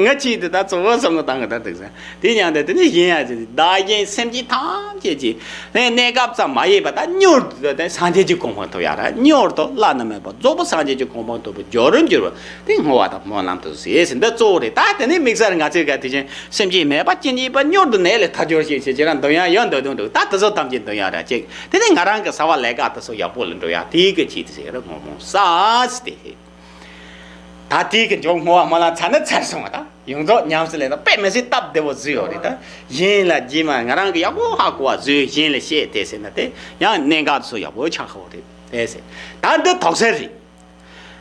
ང་ཆེད་དུ་ད་གཙོ་བོ་བསམ་བློ་བཏང་གི་ད་འདུག་ཟེར། དེ་ཡང་དེ་དེ་ནི་གཞན་ཡང་ཟེར། བདག་གཞན་སེམས་ཅན་ཐམས་ཅད་ཀྱི་ནི་གནས་སྐབས་ཙམ་མ་ཡིན་པ་ད་མྱུར་དུ་དེ་སངས་རྒྱས་ཀྱི་གོ་འཕང་ཐོབ་ཡ་ར། མྱུར་དུ་བླ་ན་མེད་པ་རྫོགས་པའི་སངས་རྒྱས་ཀྱི་གོ་འཕང་ཐོབ་པའི་སྦྱོར་རིམ་འགྱུར་བ་དེ་བསྔོ་བ་དང་སྨོན་ལམ་དུ་ཟེར་ཟེར། འདི་གཙོ་བོ་རེད། ད་དེ་ནི་དམིགས་བསལ་ང་ཚོས་ག་དེ་བཞིན་སེམས་ཅན་མེད་པ་ཅི་ཉིད་པ་མྱུར་དུ་ནད་ལས་ཐར་གྱུར་ཞེས་བྱས་ཁྱེད་རང་འདོན་ཡ་ཡོད་འདོད་དོན་འདུག་ད་དེ་ཚོ་ཐམས་ཅད་འདོན་ཡ་ར་ཅིག་དེ་ནི་ང་རང་གི་བྱ་བ་ལས་ཀ་དེ་ཚོ་ཡག་པོ་ལ་འགྲོ་ཡ་དེའི་གི་ཆེད་དུ་ཟེར་ར། བསྔོ་སྨོན་བསགས་ཏེ། ད་དེའི་གི་མཇུག་བསྔོ་བ་སྨོན་ལམ་ཚར་ན་ཚར་སོང་བ། ད་ཡོངས་རྫོགས་ཉམས་སུ་ལེན་ན་དཔེ་མི་སྲིད་སྟབས་བདེ་བོ་བཟོས་ཡོད་རེད། ད་གཞན་ལ་རྗེས་མ་ང་རང་གི་ཡག་པོ་ཧ་གོ་བ་བཟོས་གཞན་ལ་བཤད་དེ་ཟེར་ན་དེ་ཡང་གནད་འགག་ཚོ་ཡག་པོ་ཆགས་ཁག་པོ་རེད་དེ་ཟེར། ད་འདི་དོགས་སེལ་རེད།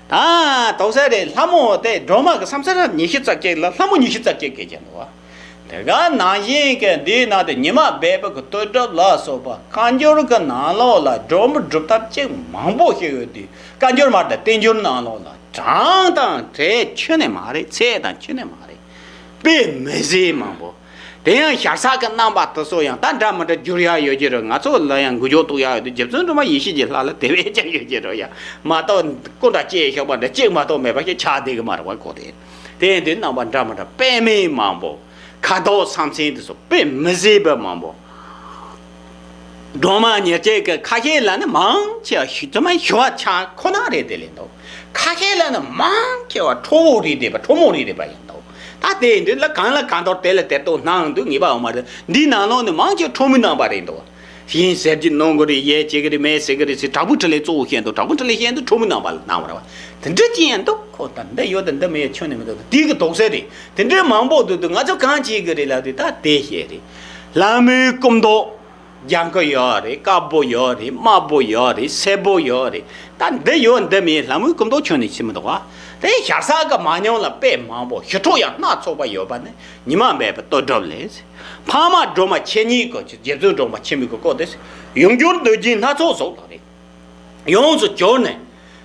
ད་དོགས་སེལ་རེད། ལྷ་མོ་དེ་སྒྲོལ་མ་གི་བསམ་སར་ཉི་ཤུ་རྩ་གཅིག་ལ་ལྷ་མོ་ཉི་ཤུ་རྩ་གཅིག་གི་རྒྱན་འདུག་བ། དེ་ག་ནང་བཞིན་གྱི་འདིའི་ནང་དུ་ཉི་མ་སྦས་པའི་གི་བསྟོད་སྒྲུབ་ལ་སོགས་པ་བཀའ་འགྱུར་གྱི་ནང་ལོགས་ལ་སྒྲོལ་མ་སྒྲུབ་ཐབས་ཅིག་མང་པོ་ཞིག་ཡོད་དུས། བཀའ་འགྱུར་མ་རེད། བསྟན་འགྱུར་ནང་ལོགས་ལ་གྲངས་དང་བྲལ་ཁྱོན་ནས་མ་རེད། ཚད་དང་ཁྱོན་ནས་མ་རེད། དཔེ་མི་སྲིད་མང་པོ། དེ་ཡང་ཞར་ས་གི་རྣམ་པ་དེ་ཚོ་ཡང་ད་འདྲ་མི་འདྲ་འགྱུར་ཡ་ཡོད་ཀྱི་རེད། ང་ཚོ་ལ་ཡང་འགུལ་སྐྱོད་གཏོང་ཡ་ཡོད་དུས་རྗེ་བཙུན་སྒྲོལ་མ་ཡེ་ཤེས་ཀྱི་ལྷ་ལ་དེ་བས་ཀྱང་ཡོད་ཀྱི་རེད་ཡ། མ་གཏོགས་སྐུ་འདྲ་སྐྱེས་ཤོག་པ་འདྲ་གཅིག་མ་གཏོགས་མེད་པ་ཞིག་ཆགས་བསྡད་གི་མ་རེད་བ་གོ་དེ། དེ་ཡིན་དུས་རྣམ་པ་འདྲ་མི་འདྲ་དཔེ་མེད་མང་པོ། ཁ་དོག་སམ་སེང་དེ་ཚོ་དཔེ་མི་སྲིད་པ་མང་པོ། སྒྲོལ་མ་ཉེར་གཅིག་གི་ཁ་ཤས་ལ་ནི་མང་ཆེ་བ་ཞི་དུ་མ་ཞི་བ་ཆགས་ཁོ་ན་རེད། དེ་ལས་འདུག་ཁ་ཤས་ལ་ནི་མང་ཆེ་བ་ཁྲོ་བོ་རིགས་ལྡན་པ་ཁྲོ་མོ་རིགས་ལྡན་པ་ཡིན་འདུག་ད་དེ་ཡིན་དུས་ལ་གང་ལ་གང་འདོར་དེ་ལ་དེར་གཏོགས་སྣང་འདུག་ངེས་པ་འོ་མ་རེད། འདིའི་ནང་ལོགས་ནི་མང་ཆེ་བ་ཁྲོ་མོའི་རྣམ་པ་རེད་འདུག་ཡིན་ཟེར་གྱི་གནང་གི་རེད། ཡས་བྱེད་ཀྱི་རེད། མེད་ཟེར་གྱི་རེད་ཟེར། དྲག་པོའི་ཕྲིན་ལས་གཙོ་བོ་བཤད་འདུག་དྲག་པོའི་ཕྲིན་ལས་བཤད་འདུག་ཁྲོ་མོའི་རྣམ་པ་ལ་སྣང་བ་རེད་བ། དེ་འདྲ་ཅི་ཡང་འདུག་ཁོ་ད་འདི་ཡོད་དང་འདི་མེད་ཁྱོན་ནས་མི་འདུག་དེའི་གི་དོགས་སེལ་རེད། དེ་འདྲའི་མང་པོ་འདུག་འདུག་ང་ཚོ་གང་བྱེད་ཀྱི་རེད་ལབ་དུས་ད་དེ་བཤད་རེད། ལྷ་མོའི་སྐུ་མདོག་ལྗང་ཁུ་ཡོད་རེད། དཀར་པོ་ཡོད་རེད། དམར་པོ་ཡོད་རེད། སེར་པོ་ཡོད་རེད། ད་འདི་ཡོད་འདི་མེད་ལྷ་མོའི་སྐུ་མདོག་ཁྱོན་ནས་ཕྱེ་མི་འདུག་བ། དེ་ཞར་ས་གི་མ་ཉམས་ལ་དཔེ་མང་པོ་ཞི་ཁྲོ་ཡང་སྣ་ཚོགས་པ་ཡོད་པ་ནི་ཉི་མ་སྦས་པའི་བསྟོད་སྒྲུབ་ལས། འཕགས་མ་སྒྲོལ་མ་ཆེ་ཉིད་ཀྱི་རྗེ་བཙུན་སྒྲོལ་མ་ཆེན་པོའི་གི་སྐོར་དེ་ཡོངས་གྱུར་འདོད་རྒྱལ་སྣ་ཚོགས་གཟུགས་ལ་རེད། ཡོངས་སུ་གྱུར་ནས།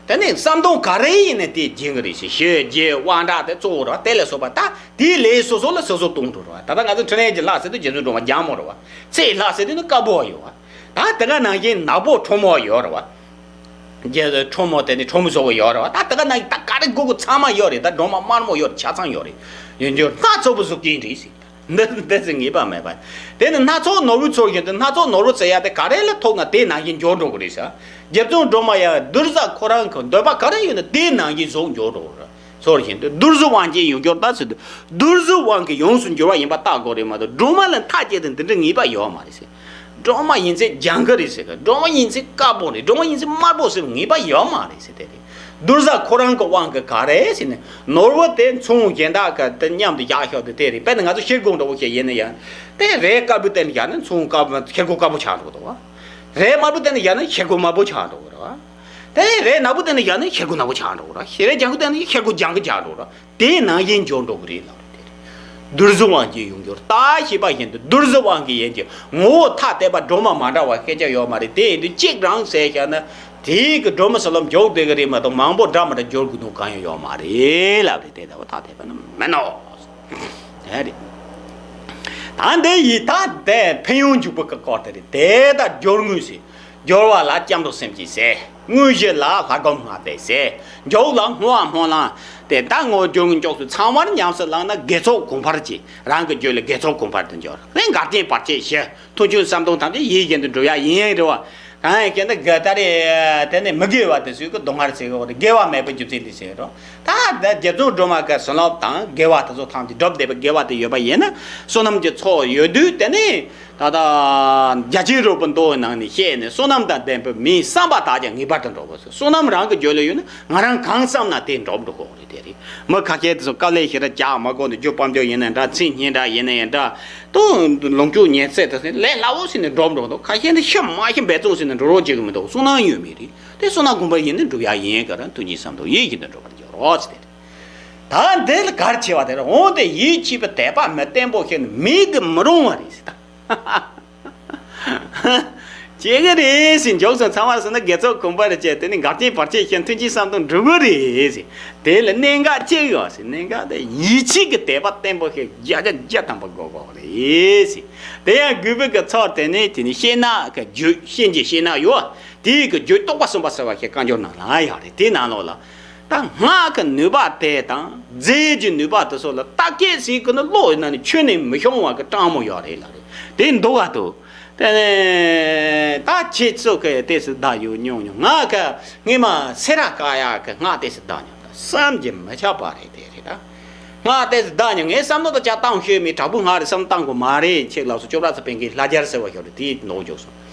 དེ་ནས་བསམ་དོན་ག་རེ་ཡིན་ནས་དེ་སྦྱིན་གི་རེད་ཟེར། ཞི་རྒྱས་དབང་དྲག་དེ་གཙོ་བོ་རེད་བ། དེ་ལས་སོགས་པ་ད་དེའི་ལས་སོ་སོ་ལ་སོ་སོ་གཏོང་འགྲོ་རེད་བ། ད་ལྟ་ང་ཚོ་འཕྲིན་ལས་ཀྱི་ལྷ་ཟེར་དུས་རྗེ་བཙུན་སྒྲོལ་མ་ལྗང་མོ་རེད་བ། ཚེ་ལྷ་ཟེར་དུས་ནི་དཀར་པོ་ཡོད་བ། ད་དེ་ག་ནང་བཞིན་ནག་པོ་ཁྲོ་མོ་ཡོད་རེད་བ། རྗེ་ཁྲོ་མོ་དེ་ནི་ཁྲོ་མོ་བཟོ་བོ་ཡོད་རེད་བ། ད་དེ་ག་ནང་བཞིན་ད་ག་རེ་དགོས་དགོས་ཚང་མ་ཡོད་རེད། ད་སྒྲོལ་མ་དམར་མོ་ཡོད་རེད། ཆ་ཚང་ཡོད་རེད། ཡོངས་གྱུར་སྣ་ཚོགས་པའི་གཟུགས་ཅན་རེད་ཟེར། འདི་འདི་ཚོ་ངེས་པ་མེད་པ། དེ་ནི་སྣ་ཚོགས་ནོར་བུ་ཚོར་བཞིན་དུ་སྣ་ཚོགས་ནོར་བུ་ཟེར་ཡ་དེ་ག་རེ་ལ་ཐུག་ན་དེ་ནང་བཞིན་འབྱོར་འགྲོ་གི་རེད་ཟེར། རྗེ་བཙུན་སྒྲོལ་མ་ཡང་གདུལ་བྱ་ཁོ་རང་གི་འདོད་པ་ག་རེ་ཡོད་ན་དེ་ནང་བཞིན་གཟུགས་འབྱོར་འགྲོ་གི་རེད། ཚོར་བཞིན་དུ་གདུལ་བྱའི་དབང་སྐྱེས་ཡོངས་གྱུར་ལྟར་ཟེར་དུས་གདུལ་བྱའི་དབང་གིས་ཡོངས་སུ་འགྱུར་བ་ཡིན་པ་བརྟག་དགོས་རེད་མ་གཏོགས་སྒྲོལ་མ་ལ་མཐའ་བཅད་དེ་འདི་འདྲ་ངེས་པ་ཡོད་མ་རེད་ཟེར། སྒྲོལ་མ་ཡིན་ཚད་ལྗང་ཁུ་རེད་ཟེར་གི། སྒྲོལ་མ་ཡིན་ཚད་དཀར་པོ་རེད། སྒྲོལ་མ་ཡིན་ཚད་དམར་པོ་ཟེར་ངེས་པ་ཡོད་མ་རེད་ཟེར་དེ་རེད། བདུད་བཟའ་ཁོ་རང་གི་དབང་གིས་ག་རེ་ཟེར་ནས་ནོར་བུ་དེ་མཚོ་སྔོན་གཞན་དག་གི་དེ་མཉམ་དུ་བཞག་ཤོག་དེ་དེ་རེད། དཔེར་ན་ང་ཚོ་ཤེལ་སྒོ་འདྲ་བོ་ཞིག་ཡིན་ན་ཡང་། དེ་རས་དཀར་པོའི་སྟེང་ནས་བཞག་ན་མཚོ་སྔོན་དཀར་པོ་ཤེལ་སྒོ་དཀར་པོ་ཆགས་འགྲོ་གི་འདུག་བ། རས་དམར་པོའི་སྟེང་ནས་བཞག་ན་ཤེལ་སྒོ་དམར་པོ་ཆགས་འགྲོ་གི་རེད་བ། དེ་རས་ནག་པོའི་སྟེང་ནས་བཞག་ན་ཤེལ་སྒོ་ནག་པོ་ཆགས་འགྲོ་གི་རེད། རས་ལྗང་གུའི་སྟེང་ནས་ཤེལ་སྒོ་ལྗང་གུ་ཆགས་འགྲོ་གི་རེད། དེ་ནང་བཞིན་འགྱུར་འགྲོ་གི་རེད་ལབ་རེད། དེ་རེད། བདུད་བཟའི་དབང་གིས་ཡོང་རྒྱུར་བརྟགས་ཞེས་པ་བཞིན་དུ་བདུད་བཟའི་དབང་གིས་ཡིན་གྱི་ངོ་བོ་ཐ་དད་པ་སྒྲོན་མ་མ་འདྲ་བ་ཤེས་བྱ་ཡོད་མ་རེད། དེ་ཡིན་དུས་གཅིག་རང་ཟེར་བཞག་ན་དེའི་གི་སྒྲོན་མ་ཟེར་ལམ་འཇོག་བསྡད་གི་རེད་མ་གཏོགས་མང་པོ་འདྲ་མི་འདྲ་འགྱུར་དགོས་དོན་གང་ཡང་ཡོད་མ་རེད་ལབ་རེད། དེ་ལྟ་བུ་ཐ་དད་པ་ནི་མིན་ནོ། དེ་རེད། ད་འདི་ཡི་ཐ་དད་ཕན་ཡོན་འཇུག་པའི་གི་སྐོར་དེ་རེད། དེ་ལྟར་སྦྱོར་དངོས་ཟེར། སྦྱོར་བ་ལ་སྐྱབས་འགྲོ་སེམས་བསྐྱེད་ཟེར། དངོས་གཞི་ལ་ལྷ་སྒོམ་སྔགས་བཟླས་ཟེར། འཇོག་ལ་བསྔོ་བ་སྨོན་ལམ། དེ་ལྟར་བསྔོ་སྦྱོར་དངོས་མཆོག་གསུམ་ཚང་མར་ཉམས་སུ་བླངས་ན་དགེ་ཚོགས་གོང་འཕེལ་གྱིས་རང་གི་རྒྱུད་ལ་དགེ་ཚོགས་གོང་འཕེལ་དུ་འགྱུར། ལྷན་འགགས་རྐྱེན་བར་ཆད་ཞི། མཐུན་ཕྱོགས་བསམ་དོན་ཐམས་ཅད་ཡིད་བཞིན་དུ་འགྲུབ་ཡ་ཡིན་རེད་བ། གང་ཡིན་ཞེ་ན་དགེ་ལྟར་རེད། དེ་ནས་མི་དགེ་བ་དེ་ཚོའི་གི་སྡུག་བསྔལ་ཟེར་གི་རེད། དགེ་བ་མེད་པའི་རྒྱུ་མཚན་དེ་ཟེར་གི་རེད། ད་ལྟ་རྗེ་བཙུན་སྒྲོལ་མ་གི་བྱིན་རླབས་དང་དགེ་བ་དེ་ཚོ་ཐམས་ཅད་སྒྲུབ་བསྡད་པའི་དགེ་བ་དེ་ཡོད་པ་ཡིན་ན་བསོད་ནམས་ཀྱི་ཚོགས་ཡོད་དུས་དེ་ནས། ད་ལྟ་རྒྱ་ཆེར་རོལ་པའི་མདོ་ནང་ནས་བཤད་ནས་བསོད་ནམས་དང་ལྡན་པའི་མིའི་བསམ་པ་དག་ཀྱང་ངེས་པར་དུ་འགྲུབ་པ། བསོད་ནམས་རང་གི་རྒྱུད་ལ་ཡོད་ན་ང་རང་གང་བསམ་ན་དེ་འགྲུབ་འགྲོ་གི་རེད། དེ་རེད། མི་ཁ་ཤས་དེ་ཚོ་དཀའ་ལས་ཞེ་དྲག་རྒྱག་མ་དགོས་ནས་རྒྱུ་དཔལ་འབྱོར་ཡིན་ན་འདྲ། མཚན་སྙན་གྲགས་ཡིན་ན་ཡང་འདྲ། དུ་ལོངས་སྤྱོད་ཉལ་སྲིད་དེ་ལས་སླ་བོ་ཟེར་ནས་འགྲུབ་འགྲོ་གི་འདུག་ཁ་ཤས་ནི་ཤི་མ་ཤི་འབད་བརྩོན་ཟེར་ནས་འགྲོ་རོགས་བྱེད་གི་མི་འདུག་བསོད་ནམས་ཡོད་མེད་རེད། དེ་བསོད་ནམས་གོང་འཕེལ་ཡིན་ན་འགྲུབ་ཡ་ཡིན་ག་ར། ཐུགས་ཉིད་བསམ་དོན་ཡིད་བཞིན་དུ་འགྲུབ་པར་འགྱུར་རོ་ཟེར་ཏེ། ད་འདི་ལ་གལ་ཆེ་བ་དེ་རེད། འོན་ཏེ་ཡིད་ཆེས་པའི་དད་པ་མི་བརྟན་པོ་ཞིག་ནི་མེད་དུ་མི་རུང་བ་རེད་ཟེར་ད། བྱེད་ཀྱི་རེད་ཟེར། མགྱོགས་སུ་ཚང་མ་སོང་ན་དགེ་ཚོགས་གོང་འཕེལ་བྱས། དེ་ནི་འགག་རྐྱེན་བར་ཆད་ཞི། མཐུན་རྐྱེན་བསམ་དོན་འགྲུབ་ཀྱི་རེད་ཟེར། དེ་ལ་གནད་འགག་གཅིག་ཡོད་ཟེར། གནད་འགག་དེ་ཡིད་ཆེས་ཀྱི་དད་པ་བརྟན་པོ་ཞིག་བརྒྱ་ཆ་བརྒྱ་ཐམ་པ་དགོས་པ་རེད་ཟེར། དེ་ཡང་དགོས་པའི་གི་ཚོགས་དེ་ནི་དེ་ནི་གཤེན་ནག་གི་རྒྱུད། གཤེན་གྱི་གཤེན་ནག་ཡོད། དེའི་གི་རྒྱུད་རྟོག་པ་གསུམ་པ་ཟེར་བ་ཞིག་བཀའ་འགྱུར་ནང་ལ་ཡོད་རེད། དེའི་ནང་ལོགས་ལ། ད་སྔགས་ཀྱི་ནུས་པ་དེ་དང་རྫས་ཀྱི་ནུས་པ་དེ་སོགས་ལ་བརྟག་དཔྱད་བྱེད་དགོས་ན་བློ་ཡི་ནང་ནས་ཁྱོན་ནས་མི་ཤོང་བ་གི་སྤྲང་མོ་ཡོད་རེད་ལབ་རེད། དེ་འདུག་ག་འདུག་དེ་ནས་ད་ཁྱེད་ཚོ་གི་ཏོག་ཙམ་བརྡ་ཡོད་མྱོང་མྱོང་། ང་གི་སྔས་མ་སེ་ར་བཀག་ཡག་གི་སྔགས་ཏོག་ཙམ་བརྡ་མྱོང་། ད་བསམ་གྱིས་མི་ཁྱབ་པ་རེད། དེ་རེད་ད། སྔགས་ཏོག་ཙམ་བརྡ་མྱོང་། ངས་བསམ་བློ་ད་ཅག་བཏང་ཤོད་མི་དྲག་པོ་སྔགས་རེད་བསམ་བཏང་དགོས་མ་རེད། ཁྱེད་ལགས་སོ་ཅོག་ར་ཚ་པན་གི་ལྷ་རྒྱལ་ཟེར་བ་ཞིག་རེད། དེའི་ནོར་འཇོག་སོང་།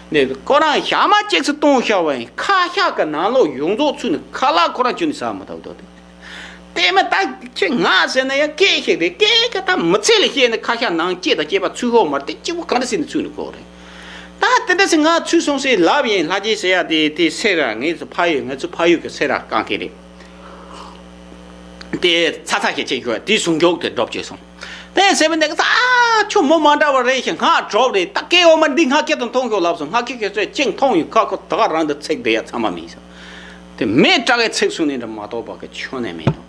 ནས་ཁོ་རང་ཞག་མ་གཅིག་སུ་གཏོང་ཤར་བ་ཡིན། ཁ་ཤགས་ཀྱི་ནང་ལོགས་ཡོངས་རྫོགས་ཚུད་ནས་ཁ་ལག་ཁོ་རང་ཁྱོན་ནས་ཟ་མ་ཐུབ་དོ། དེ་དེ་མི་ད་ཁྱེད་ང་ཟེར་ན་ཡང་སྐད་ཤིག་རེད། སྐད་ཀྱི་ད་མི་ཚེ་ལ་བཤད་ན་ཁ་ཤགས་ནང་སྐྱེས་དང་སྐྱེས་པ་ཚུད་ཤོག་མ་རེད། དེ་གཅིག་པུ་ག་འདྲ་ཟེར་ནས་ཚུད་ནས་ཁོ་རེད། ད་དེ་འདྲ་ཟེར་ང་ཚུད་སོང་ཟེར་ལབ་ཡིན། ལྷ་རྗེ་ཟེར་ཡ་དེ་དེ་སེ་ར་ངའི་ཚོ་ཕ་ཡུལ། ང་ཚོ་ཕ་ཡུལ་གྱི་སེ་ར་རྐང་མཁན་རེད། དེ་ཚ་ཚ་ཞིག་བྱེད་ཤོག་དེ་ཟུང་འཇུག་དེ་སྒྲུབ་བྱས་སོང་། དེ་ཟེར་བ་འདི་ག་ས་ཨ་ཁྱོད་མོ་མ་འདྲ་བ་རེད་ཞེས་སྔགས་གྲོགས་རེད། ད་སྐད་འོ་མ་འདི་སྔགས་ཁྱེད་དང་མཐོང་ཤོག་ལབ་སོང་། སྔགས་ཁྱེད་ཁྱེད་ཚོས་ཅིག་མཐོང་ཡོད་ཁ་ཁོ་ད་ག་རང་དུ་ཚིག་དེ་ཡ་ཚང་མ་མིན་སོང་། དེ་མེད་དྲག་གི་ཚིག་གསུང་ནས་འདྲ་མ་གཏོགས་པ་གི་ཆོ་ནས་མེད་དོ།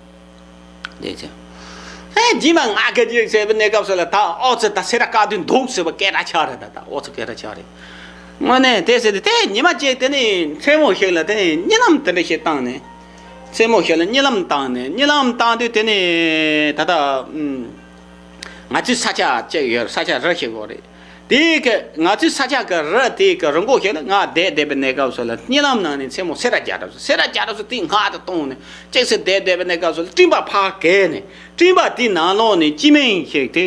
དེ་ཚེ་ཨེ་རྗེས་མ་ང་ག་ཅིག་ཟེར་བ་གནས་སྐབས་སུ་ལ་ད་ཨོ་ཙི་ད་སེ་ར་བཀག་དུས་འདུག་ཟེར་བ་སྐད་གྲགས་ཆགས་རེད། ད་ད་ཨོ་ཙི་སྐད་གྲགས་ཆགས་རེད། དངོས་གནས་དེ་ཟེར་ཏེ་དེ་ཉི་མ་གཅིག་དེ་ནས་མཚན་མོ་ཞིག་ལ་དེ་ནས་གཉིད་ལམ་དེ་འདྲ་ཞིག་བཏང་ནས། མཚན་མོ་ཞིག་ལ་གཉིད་ལམ་བཏང་ནས། གཉིད་ལམ་བཏང་དུས་དེ་ནས་ད་ལྟ་ཨུམ། ང་ཚོའི་ས་ཆ་གཅིག་ཡོད། ས་ཆ་རི་ཞིག་ཡོད་རེད། དེའི་གི་ང་ཚོའི་ས་ཆ་གི་རི་དེའི་གི་རི་མགོ་ཞིག་ལ་ང་བསྡད་བསྡད་པའི་གནས་སྐབས་སུ་ལ་གཉིད་ལམ་ནང་ནས་མཚན་མོ་སེ་ར་རྒྱལ་རབས་སུ། སེ་ར་རྒྱལ་རབས་སུ་དེའི་སྔགས་དེ་བཏང་ནས་གཅིག་སེ་བསྡད་བསྡད་པའི་གནས་སྐབས་སུ་ལ་སྤྲིན་པ་ཕར་བརྒལ་ནས། སྤྲིན་པ་དེའི་ནང་ལོགས་ནས་སྤྱི་མིང་ཞིག་དེ་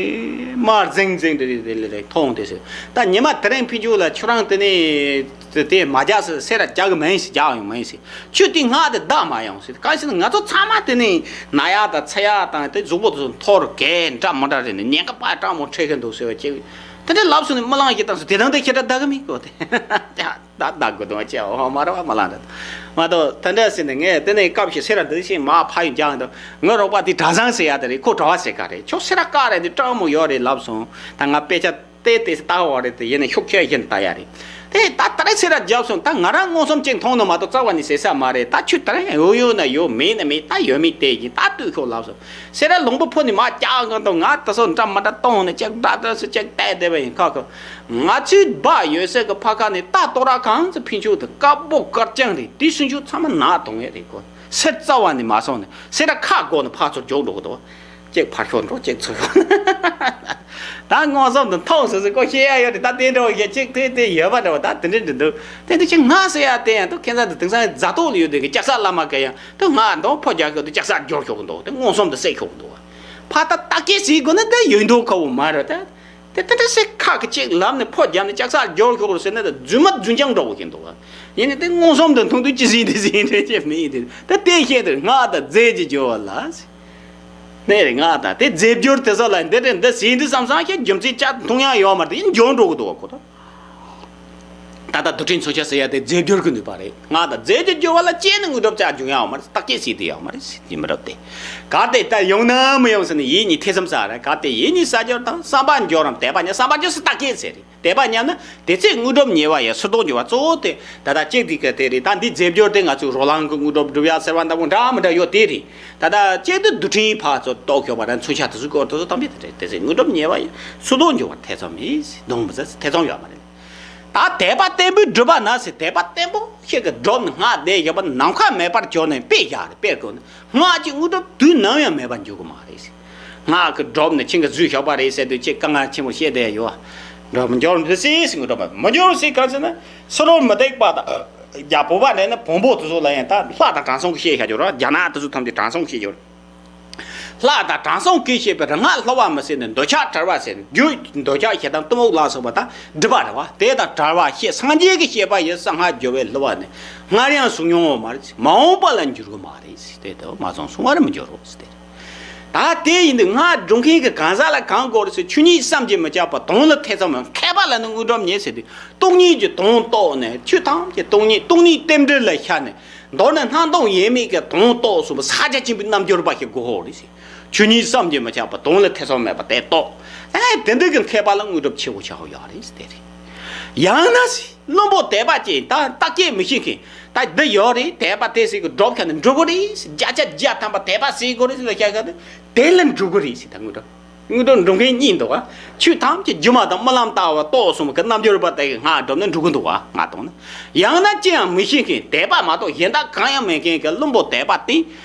དམར་ཟིང་ཟིང་དེ་དེ་ལ་མཐོང་དེ་ཟེར། ད་ཉི་མ་དེ་རིང་ཕུལ་རྒྱུ་ལ་ཁྱོད་རང་དེ་ནས་དེ་མ་རྒྱག་ཟེར། སེ་ར་རྒྱག་གི་མིན་ཟེར། རྒྱག་ཡོང་མིན་ཟེར། ཁྱོད་དེ་སྔགས་དེ་བཟླས་མ་ཡོང་ཟེར། གང་ཟེར་ན་ང་ཚོ་ཚང་མ་དེ་ནས་ན་ཡག་དང་ཚ་ཡག་དང་དེ་གཟུགས་པོ་དེ་ཚོ་འཐོར་གས་འདྲ་མི་འདྲ་རེད་ནས་ཉེན་ཁ་ཕར་སྤྲང་མོ་འཕྲད་ཀྱི་འདུག་ཟེར་བ་ཅིག་དེ་འདྲ་ལབ་སོང་ནས་རྨི་ལམ་ཞིག་བཏང་སོང་། དེ་དང་དེ་ཁྱེད་འདྲ་བདག་གི་མི་དགོས་ཏེ། ད་བདག་དགོས་དོན་ཅི་ཡང་མ་རེད་བ། རྨི་ལམ་རེད་མ་གཏོགས། དེ་འདྲ་ཟེར་ནས་ངས་དེ་ནས་སྐབས་ཤིག་སེ་ར་འདི་ཤིང་མ་ཕ་ཡུལ་རྒྱག་འདུག་ངའི་རོགས་པ་དེ་གྲྭ་བཟང་ཟེར་ཡ་དེ་རེད། ཁོ་གྲྭ་བ་ཟེར་ག་རེད། ཁྱོད་སེ་ར་བཀག་རེད་འདི་སྤྲང་མོ་ཡོད་རེད་ལབ་སོང་། ད་ང་དཔེ་ཆ་དེ་དེ་ལྟ་བ་རེད་དེ་ཡིན་ན་ཤུགས་ཆེ་ཡིན་ལྟ་ཡ་རེད། དེ་ད་ད་རེས་སེ་ར་བརྒྱབ་སོང་། ད་ང་རང་མངོན་སུམ་ཅིག་མཐོང་ནི་མ་གཏོགས་རྩ་བ་ནས་ཟེར་ས་མ་རེད། ད་ཁྱོད་ད་རེས་ཡོད་ཡོད་ན་ཡོད། མེད་ན་མེད། ད་ཡོད་མེད་དེ་ཡིན། ད་ལྟོས་ཤོག་ལབ་སོང་། སེ་ར་ལུང་པ་ཕུ་ནས་མ་བཀྱག་གི་འདུག་ང་ད་སོ་འདྲ་མ་འདྲ་གཏོང་ནས་ཅིག་འདྲ་འདྲ་སུ་ཅིག་བལྟས་བསྡད་པ་ཡིན། ཁ་ཁ་ང་ཚོའི་སྦ་ཡོད་སའི་གི་ཕ་ཁ་ནས་ད་ལྟོ་ར་གང་ཚོ་ཕན་ཆོད་དུ་དཀར་པོ་དཀར་རྐྱང་རེད། དེ་སུན་ཆུ་ཚང་མ་ནག་གཏོང་ཡས་རེད། ཁོ་སེ་ར་རྩ་བ་ནས་མ་སོང་ནས་སེ་ར་ཁ་སྒོ་ནས་ཕར་ཚུར་རྒྱུག་འགྲོ་གི་འདུག་གཅིག་ཕར་ཤོར་འགྲོ་གཅིག་ཚུར་ཤོར། ད་མངོན་སུམ་དུ་མཐོང་སོང་ཟེར་ཁོ་བཤད་ཡ་ཡོད་རེད། ད་དེ་འདྲ་བ་ཞིག་གཅིག་དེ་དེ་ཡོད་པ་འདྲ་བ། ད་དེ་འདྲ་འདྲ་འདུག་དེ་འདྲ་ཅིག་ང་ཟེར་ཡ་དེ་ཡང་དུ་ཁྱེད་ཚ་དུ་དེང་སང་མཛའ་གྲོགས་ལ་ཡོད་དེ་གི་ལྕགས་སྲེག་བླ་མ་གི་ཡང་དུ་ང་འདོང་ཕོ་རྒྱག་གི་དུ་ལྕགས་སྲེག་སྦྱོར་ཤོག་གི་འདུག་དེ་མངོན་སུམ་དུ་བསད་ཤོག་གི་འདུག་ཕ་ད་ད་སྐད་ཟེར་དགོས་ན་དེ་ཡོད་མདོག་ཁ་བོ་མ་རེད། ད་དེ་དེ་འདྲ་སེ་ཁ་གི་ཅིག་ལབ་ནས་ཕོ་རྒྱབ་ནས་ལྕགས་སྲེག་སྦྱོར་ཤོག་རུ་ཟེར་ན་ད་རྫུན་མ་རྫུན་རྐྱང་འདྲ་བོ་ཞིག་འདུག་ཡིན་ནའི་དེ་མངོན་སུམ་དུ་མཐོང་དུས་ཅི་ཟིན་དེ་ཟིན་རེད་ཅེས་མི་ཡིན་དེ། ད་དེ་བཤད་དུས་སྔགས་དང་རྫས་ཀྱི་སྦྱོར་བ་ལ། ནས་རེད་སྔགས་དང་དེ་རྫས་སྦྱོར་དེ་ཚོ་ལ་འདི་རེད་འདི་ཟིན་དུས་བསམ་སང་ཁྱེད་རྒྱུ་མཚན་ཅག་མཐོང་ཡ་ཡོད་མ་རེད། ཡིན་འཇོག་འགྲོ་གི་འདུག་བ་ཁོ་ད། ད་ལྟ་རྡུལ་ཕྲན་མཚོན་ཆ་ཟེར་ཡ་དེ་རྫས་སྦྱོར་གྱི་ནུས་པ་རེད། སྔགས་དང་རྫས་ཀྱི་སྦྱོར་བ་ལ་སྐྱེས་ནས་དངོས་གྲུབ་ཅག་འབྱུང་ཡ་ཡོད་མ་རེད། རྟགས་སྐྱེས་ཟིན་དེ་ཡོད་མ་རེད། ཡིན་མི་རབས་དེ་གལ་ཏེ་ད་ཡོང་ན་མི་ཡོང་ཟེར་ནས་ཡིད་གཉིས་ཐེ་ཚོམ་ཟ་རེད། གལ་ཏེ་ཡིད་གཉིས་ས་སྦྱོར་དང་བསམ་པ་སྦྱོར་རམ་དད་པ་ཉམས། བསམ་པ་སྦྱོར་ཟེར་རྟགས་སྐྱེས་ཟེར་རེད། དད་པ་ཉམས་ན་དེ་ཚེ་དངོས་གྲུབ་ཉེ་བ་ཡི་སོ་སྡོང་འགྱུར་བ་གཙོ་བོ་དེ། ད་ལྟ་གཅིག་དེ་ག་དེ་རེད། ད་འདི་རྫས་སྦྱོར་དེ་ང་ཚོས་རོ་ལངས་ཀྱི་དངོས་གྲུབ་སྒྲུབ་ཡ་ཟེར་བ་འདྲ་པོ་འདྲ་མི་འདྲ་ཡོད་དེ་རེད། ད་ལྟ་གཅིག་དེ་རྡུལ་ཕྲན་ཕར་ཚུར་གཏོགས་ཤོག་པ་ར་མཚོན་ཆ་དེ་ཚོ་སྐོར་དེ་ཚོ་གཏམ་དཔེ་དེ་རེད། དེ་ཚེ་དངོས་གྲུབ་ཉེ་བ་ཡི་སོ་སྡོང་འགྱུར་བ་ཐེ་ཚོམ་མེད། སྡོམ་མི་ཟེར་ཐེ་ཚོམ་ཡོད་མ་རེད། ད་དད་པ་བརྟན་པོས་བསྒྲུབས་པ་ན་ཟེར། དད་པ་བརྟན་པོ་ཞིག་གིས་བསྒྲུབས་ནས་སྔགས་བཟླས་བཞག་པ་ནམ་མཁའ་མེད་པར་གྱུར་ནས་དཔེ་བཞག་རེད། དཔེར་བཀོད་ན་སྔགས་ཀྱི་དངོས་གྲུབ་དུས་ནམ་ཡང་མེད་པར་འགྱུར་གི་མ་རེད། སྔགས་ཀྱི་སྒྲུབ་ནས་ཆིངས་ཀྱི་བཟོས་བཞག་པ་རེད་ཟེར་དུས་ཅིག་དཀའ་ངལ་ཆེན་པོ་བཤད་བསྡད་ཡོད། འགྲུབ་མི་འགྱུར་མི་སྲིད་ཟེར། དངོས་གྲུབ་མི་འགྱུར་སྲིད་གང་ཟེར་ན། སུ་རུང་མུ་སྟེགས་པ་དང་རྒྱ་བོད་པ་འདྲ་ན་བོན་པོ་དེ་ཚོ་ལ་ཡང་ད་ལྷ་དང་དྲང་སྲོང་གི་བཤད་བཞག་རྒྱུ་རེད། རྒྱ་ནག་དེ་ཚོ་ཐམས་ཅད་དྲང་སྲོང་བཤད་རྒྱུ་རེད། ལྷ་དང་དྲང་སྲོང་གིས་བཤད་པའི་རིག་སྔགས་སླུ་བ་མི་ཟེར་ནས་འདོད་ཆགས་བྲལ་བ་ཟེར་ནས། རྒྱུ་འདོད་ཆགས་ཞེ་སྡང་གཏི་མུག་ལ་སོགས་པ་དང་སྒྲིབ་པ་རེད་བ། དེ་དང་བྲལ་བ་ཞེས་སངས་རྒྱས་ཀྱིས་བཤད་པ་ཡི་གསང་སྔགས་སྦྱོར་བས་བསླུ་བ་ནི་སྔར་ཡང་བྱུང་མྱོང་བ་མ་རེད། མ་འོངས་པ་ལ་འགྱུར་གི་མ་རེད། དེ་ལྟ་བུ་མ་བྱུང་སོང་བ་རེད། མི་འགྱུར་རོ་ཟེར་ཏེ། ད་དེ་ཡིན་དུས་སྔགས་སྒྲུབ་མཁན་གྱི་གང་ཟག་ལ་གང་དགོས་རེད་ཟེར། ཆོས་ཉིད་བསམ་གྱིས་མི་ཁྱབ་པ། དོན་ལ་ཐེ་ཚོམ་མེད། མཁས་པ་ལ་ནི་དངོས་གྲུབ་ཉེ་ཟེར་དུས། སྟོང་ཉིད་ཀྱི་དོན་རྟོགས་ནས་ཆོས་ཐམས་ཅད་སྟོང་ཉིད། སྟོང་ཉིད་རྟེན་འབྲེལ་ལ་ཤར་ནས། མདོར་ན་སྣང་སྟོང་ཡེངས་མེད་ཀྱི་དོན་རྟོགས་སོང་བ། ས་ཆ་ཆེན་པོའི་རྣལ་འབྱོར་པ་ཞིག་དགོས་ཧོ་རེད་ཟེར། ཆོས་ཉིད་བསམ་གྱིས་མི་ཁྱབ་པ། དོན་ལ་ཐེ་ཚོམ་མེད་པ་དེ་རྟོགས། ཨེ་དེ་འདྲ་གི་མཁས་པ་ལ་དངོས་གྲུབ་ཆེ་བོ་ཆགས་ཡོད་རེད་ཟེར་དེ་རེད། ཡང་ན་ཟེར། བླུན་པོ་དད་པ་ཅན། ད་རྟགས་སྐྱེས་མི་ཤེས་མཁན། ད་འདི་ཡོད་རེད། དད་པ་དེ་ཟེར་གི་སྒྲུབ་ཁ་ནས་འགྲུབ་གི་རེད་ཟེར། བརྒྱ་ཆ་བརྒྱ་ཐམ་པ་དད་པ་ཟེར་གི་རེད་ཟེར་ལ་བཤད་ཁ་ནས་དེ་ལ་འགྲུབ་གི་རེད་ཟེར། ད་དངོས་གྲུབ། དངོས་གྲུབ་འགྲུབ་མཁན་གཉིས་འདུག་ག་ཆོས་ཐམས་ཅད་སྒྱུ་མ་དང་རྨི་ལམ་ལྟ་བུ་རྟོགས་སོང་བ་གི་རྣལ་འབྱོར་པ་དེ་གིས་སྔགས་བསྒྲུབས་ན་འགྲུབ་གི་འདུག་ག་ང་མཐོང་ན། ཡང་ན་ཅི་ཡང་མི་ཤེས་མཁན། དད་པ་མ་གཏོགས་གཞན་དག་གང་ཡང་མེད་མཁན་གྱི་བླུན་པོ་དད་པ་དེ་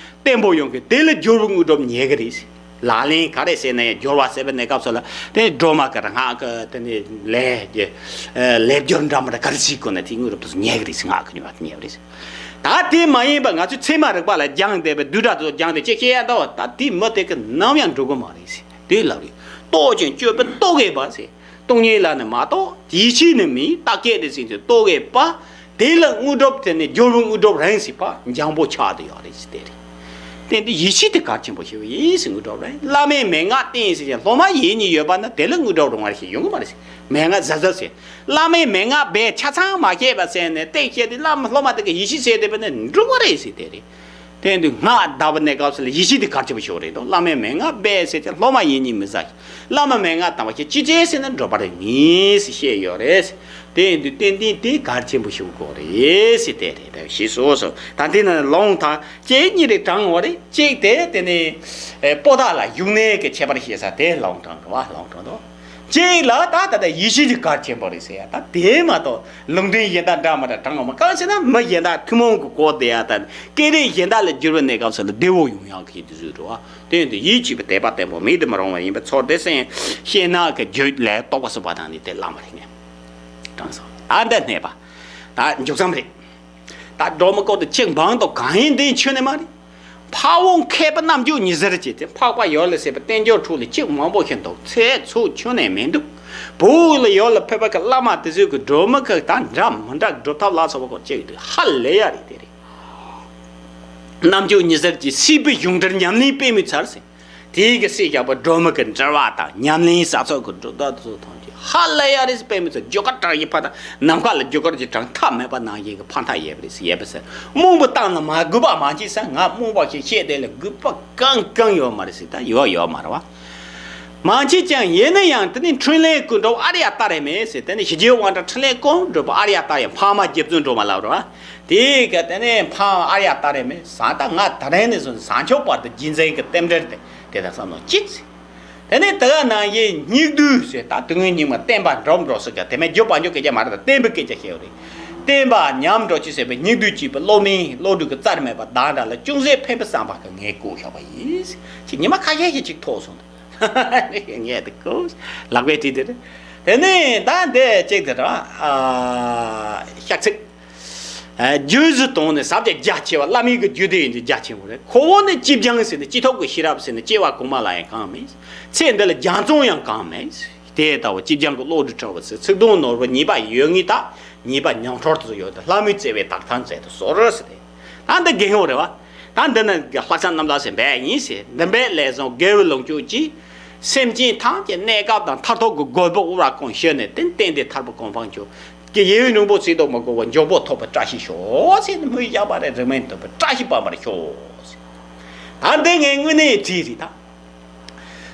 བརྟན་པོ་ཡོང་གི། དེ་ལ་སྦྱོར་བའི་དངོས་གྲུབ་ཉེ་གི་རེད། ལག་ལེན་ག་རེ་ཟེར་ན་ཡང་སྦྱོར་བ་ཟེར་བའི་གནས་སྐབས་སུ་ལ་དེ་སྒྲོལ་མ་གི་རིག་སྔགས་ཀྱི་དེ་ནས་ལས་ཀྱི་ལས་སྦྱོར་འདྲ་མི་འདྲ་ག་རེ་བྱེད་དགོས་ན་དེའི་དངོས་གྲུབ་དེ་ཚོ་ཉེ་གི་རེད། སྔགས་ཀྱི་ནུས་པ་དེ་ཉེ་གི་རེད། ད་དེ་མ་ཡིན་པ་ང་ཚོས་ཚད་མ་རིག་པ་ལ་སྦྱངས་བསྡད་པའི་བསྡུས་གྲྭ་དེ་ཚོ་སྦྱངས་ཏེ་ཅིག་བཤད་ཡ་འདྲ་བ། ད་དེ་མི་དེ་གིས་ནམ་ཡང་འགྲུབ་གི་མ་རེད་ཟེར། དེ་ལབ་རེད། རྟོག་ཅིང་དཔྱོད་པས་རྟོག་གེ་པ་ཟེར། སྟོང་ཉིད་ལ་ནི་མ་རྟོགས་ཡིད་ཆེས་ནི་མེད། རྟགས་སྐྱེས་དེ་ཟིན་ཚེ་རྟོག་གེ་པ། དེ་ལ་དངོས་གྲུབ་དེ་ནི་སྦྱོར་བའི་དངོས་གྲུབ་རང་ཟེར་བ་འཇམ་པོ་ཆགས་བསྡད་ཡོད་རེད་ཟེར་དེ་རེད། དེ་འདི་ཡིད་ཆེས་དེ་གལ་ཆེན་པོ་ཞིག་ཡིན་ཟེར། དངོས་གྲུབ་རང་བླ་མའི་མན་ངག་བསྟེན་ཟེར་ཀྱང་སློབ་མ་ཡིད་གཉིས་ཡོད་པ་ན་དེ་ལ་དངོས་གྲུབ་རང་བ་ཞིག་ཡོང་གི་མ་རེད་ཟེར། མན་ངག་གཟབ་གཟབ་ཟེར། བླ་མའི་མན་ངག་རྦད་ཆ་ཚང་མ་ཤེས་པ་ཟེར་ནས་བསྟན་བཤད་དེ་བླ་མ་སློབ་མ་དེ་ག་ཡིད་ཆེས་བྱས་བསྡད་པ་ན་འགྲུབ་པ་རེད་ཟེར་དེ་རེད། དེ་འདི་སྔགས་བཟླས་པའི་གནས་སྐབས་སུ་ལ་ཡིད་ཆེས་དེ་གལ་ཆེན་པོ་ཞིག་རེད་དོ། བླ་མའི་མན་ངག་རྦད་ཟེར་ཀྱང་སློབ་མ་ཡིད་གཉིས་མི་ཟ། བླ་མའི་མན་ངག་དམ་པ་ཞིག་ཅི་བྱས་ཟེར་ན་འགྲུབ་པ་རེད་ངེས་ཟེར་བཤད་ཡོད་རེད། དེ་འདི་ཏན་ཏན་དེ་གལ་ཆེན་པོ་ཞིག་དགོས་རེད་ཟེར་དེ་རེད། ད་ཞེས་སོ་སོ། ད་འདི་ན་ལུང་དང་གཅིག་གཉིས་རེ་དྲངས་པ་རེད། གཅིག་དེ་དེ་ནི་ཨེ་པོ་ཏ་ལ་བཞུགས་གནས་ཀྱི་ཁྱད་པར་བཤད་ས་དེ་ལུང་དྲངས་པ། ལུང་དྲངས་དོ། གཅིག་ལ་ད་ད་ལྟ་ཡིད་ཆེས་ཀྱི་གལ་ཆེན་པོ་རེད་ཟེར་ཡ། ད་དེ་མ་གཏོགས་ལུང་འདྲེན་གཞན་དག་འདྲ་མི་འདྲ་དྲངས་ཡོད་མ། གང་ཟེར་ན་མི་གཞན་དག་ཐུན་མོང་གི་གོ་བདེ་ཡ་དང་སྐད་རིགས་གཞན་དག་ལ་བསྒྱུར་བའི་གནས་སྐབས་སུ་ལ་བདེ་བོ་ཡོང་ཡག་གི་དེ་བཟོས་འགྲོ་བ། དེ་ཡིན་དུས་ཡིད་ཆེས་པའི་དད་པ་བརྟན་པོ་མེད་དུ་མི་རུང་བ་ཡིན་པའི་ཚོར་དེ་སེམས་ཤེས་ན་གི་རྒྱུད་ལ་རྟོགས་པ་སོགས་པ་དང་ནི་དེ་བླ་མ་རིག་གནས་དྲངས་སོ། ད་འདི་གནས་པ་ད་མཇུག་ཙམ་རེད། ད་སྒྲོལ་མའི་སྐོར་དུ་གཅིག་འབངས་དང་གང་ཡིན་དེ་ཁྱོན་ནས་མ་རེད། འཕགས་འོག་མཁས་པའི་རྣམ་འགྱུར་ཉི་ཟེར་གྱིས་ཏེ། འཕགས་པ་ཡུལ་ལ་ཟེར་བའི་བསྟན་འགྱུར་ཁྲོད་ལ་གཅིག་མང་པོ་ཞིག་འདུག་ཚེ་ཚོ་ཁྱོན་ནས་མི་འདུག་བོད་ལ་ཡུལ་ལ་ཕེབས་པ་གི་བླ་མ་དེ་ཚོས་གི་སྒྲོལ་མ་གི་ད་འདྲ་མི་འདྲ་སྒྲུབ་ཐབས་ལ་སོགས་པ་གོ་གཅིག་འདུག་ཧ་ལས་ཡ་རེད་དེ་རེད། རྣམ་འགྱུར་ཉི་ཟེར་གྱིས་སྲིད་པའི་གཞུང་འབྲེལ་ཉམས་ལེན་དཔེ་མི་ཚར་ཟེར། དེའི་གི་སྲས་བཞག་པ་སྒྲོལ་མ་གི་འབྲེལ་བ་དང་ཉམས་ལེན་ས་ཚོགས་ཀྱི་སྒྲུབ་ཐབས་ཚོ་ཐམས་ཅད་ཧ་ལས་ཡ་རེད་ཟེར། དཔེ་མི་ཚོ་རྒྱུ་སྐར་བྲག་གི་ཕ་དང་ནམ་མཁའ་ལ་རྒྱུ་སྐར་གྱི་གྲངས་ཐག་མེད་པ་ནང་བཞིན་གྱི་ཕ་མཐའ་ཡས་པ་རེད་ཟེར། ཡས་པ་ཟེར། རྨོངས་པའི་གཏམ་ལ་མ་གུས་པ་མ་བྱེད་ཟེར། ང་རྨོངས་པ་ཞིག་བཤད་དེ་ལ་གུས་པ་གང་གང་ཡོད་མ་རེད་ཟེར། ད་ཡོད་ཡོད་མ་རེད་བ། མ་བྱེད་ཀྱང་ཡིན་ན་ཡང་དེ་ནི་འཕྲིན་ལས་ཀུན་སྒྲུབ་ཨཱརྱ་ཏ་རེ་མེ་ཟེར། དེ་ནི་ཞི་རྒྱས་དབང་དྲག་འཕྲིན་ལས་ཀུན་སྒྲུབ་པ་ཨཱརྱ་ཏ་ཡ་འཕགས་མ་རྗེ་བཙུན་སྒྲོལ་མ་ལ་རེད་བ། དེ་ག་དེ་ནས་འཕགས་ཨཱརྱ་ཏ་རེ་མེ་ཟ། ད་ང་ད་རེས་ནས་བཟུང་བྱང་ཆུབ་བར་དུ་རྗེས་འཛིན་གྱི་རྟེན་འབྲེལ་དེ་དེ་དག་བསམ་བློ་གཅིག་ཟེར། དེ་ནས་དེ་ག་ནང་བཞིན་སྙིགས་དུས་ཟེར། ད་དུས་ངན་སྙིགས་མ་བསྟན་པ་འགྲུབ་འགྲོ་ཟེར་ག་དེ་མིན་རྒྱུ་བ་འཇུག་སྐད་ཆ་མ་རེད། ད་བསྟན་པའི་སྐད་ཆ་བཤད་པ་རེད། བསྟན་པ་ཉམས་འགྲོ་ཅི་ཟེར་བའི་སྙིགས་དུས་གཅིག་པའི་བློ་དམན་བློ་གྲོས་ཀྱི་རྩལ་མེད་པ་བདག་འདྲ་ལ་ཅུང་ཟད་ཕན་པའི་བསམ་པ་གི་ངས་བཀོད་བཞག་པ་ཡིན། ཅིག་ཉི་མ་ཁ་ཤས་ཤིག་ཅིག་ཐོག་སོང་། ངས་དེ་ཀོ་ལག་པས་བྲིས་དེ་རེད། དེ་ནས་ད་འདི་གཅིག་དེ་ར་ཨ་ཤག་ཚིག་རྒྱུད་བཞི་དང་ནི་ཟབ་ཅིང་རྒྱ་ཆེ་བ། བླ་མའི་གི་རྒྱུད་སྡེ་ཡིན་གྱི་རྒྱ་ཆེན་པོ་རེད། ཁོ་བོ་ནི་སྐྱིད་སྦྱང་ཟེར་ནས་སྐྱེས་ཐོབ་ཀྱི་ཤེས་རབ་ཟེར་ནས་སྐྱེ་བ་གོང་མ་ལ་ཡང་གང་མེད། ཚེ་འདི་ལ་རྒྱ་མཚོ་ཡང་གང་མེད། དེ་ལྟ་བུ་སྐྱིད་སྦྱང་གི་བློ་གྲོས་འཕྲོག་པ་ཟེར། ཚིག་དོན་ནོར་བུ་ཉེས་པ་ཡོད་ངེས་དག་ཉེས་པ་མྱོང་འཕྲོར་དུ་ཡོད་དེ། ལྷ་མོའི་བརྩེ་བས་དག་ཐང་མཛད་དུ་གསོལ་ཟེར་ཏེ། ད་འདི་དགེ་སློང་རེད་བ། ད་འདི་ནི་ལྷག་བསམ་རྣམ་དག་ཟེར་འབད་ཡིན་ཟེར། འདི་འབད་ལས་བཟང་དགེ་བའི་ལོངས་སྤྱོད་ཀྱིས། སེམས་ཅན་ཐམས་ཅད་གནས་སྐབས་དང་མཐར་ཐུག་གི་དགོས་པ་དབུལ་བ་ཀུན་ཞི་ནས། དེ་བརྟེན་ཏེ་ཐར་པ་གོ་འཕང་མཆོག་གི་ཡིད་བཞིན་ནོར་བུ་ཚིག་ཏུ་མི་གོ་བར་འཇུག་པ་ཐོབ་པའི་བཀྲ་ཤིས་ཤོག་ཟེར་ནས་སྨོན་བཞག་པ་རེད། རིང་མིན་ཐུབ་པའི་བཀྲ་ཤིས་པ་མར་ཤོག་ཟེར། ད་འདི་ངས་དངོས་གནས་བྲིས་རེད་ད།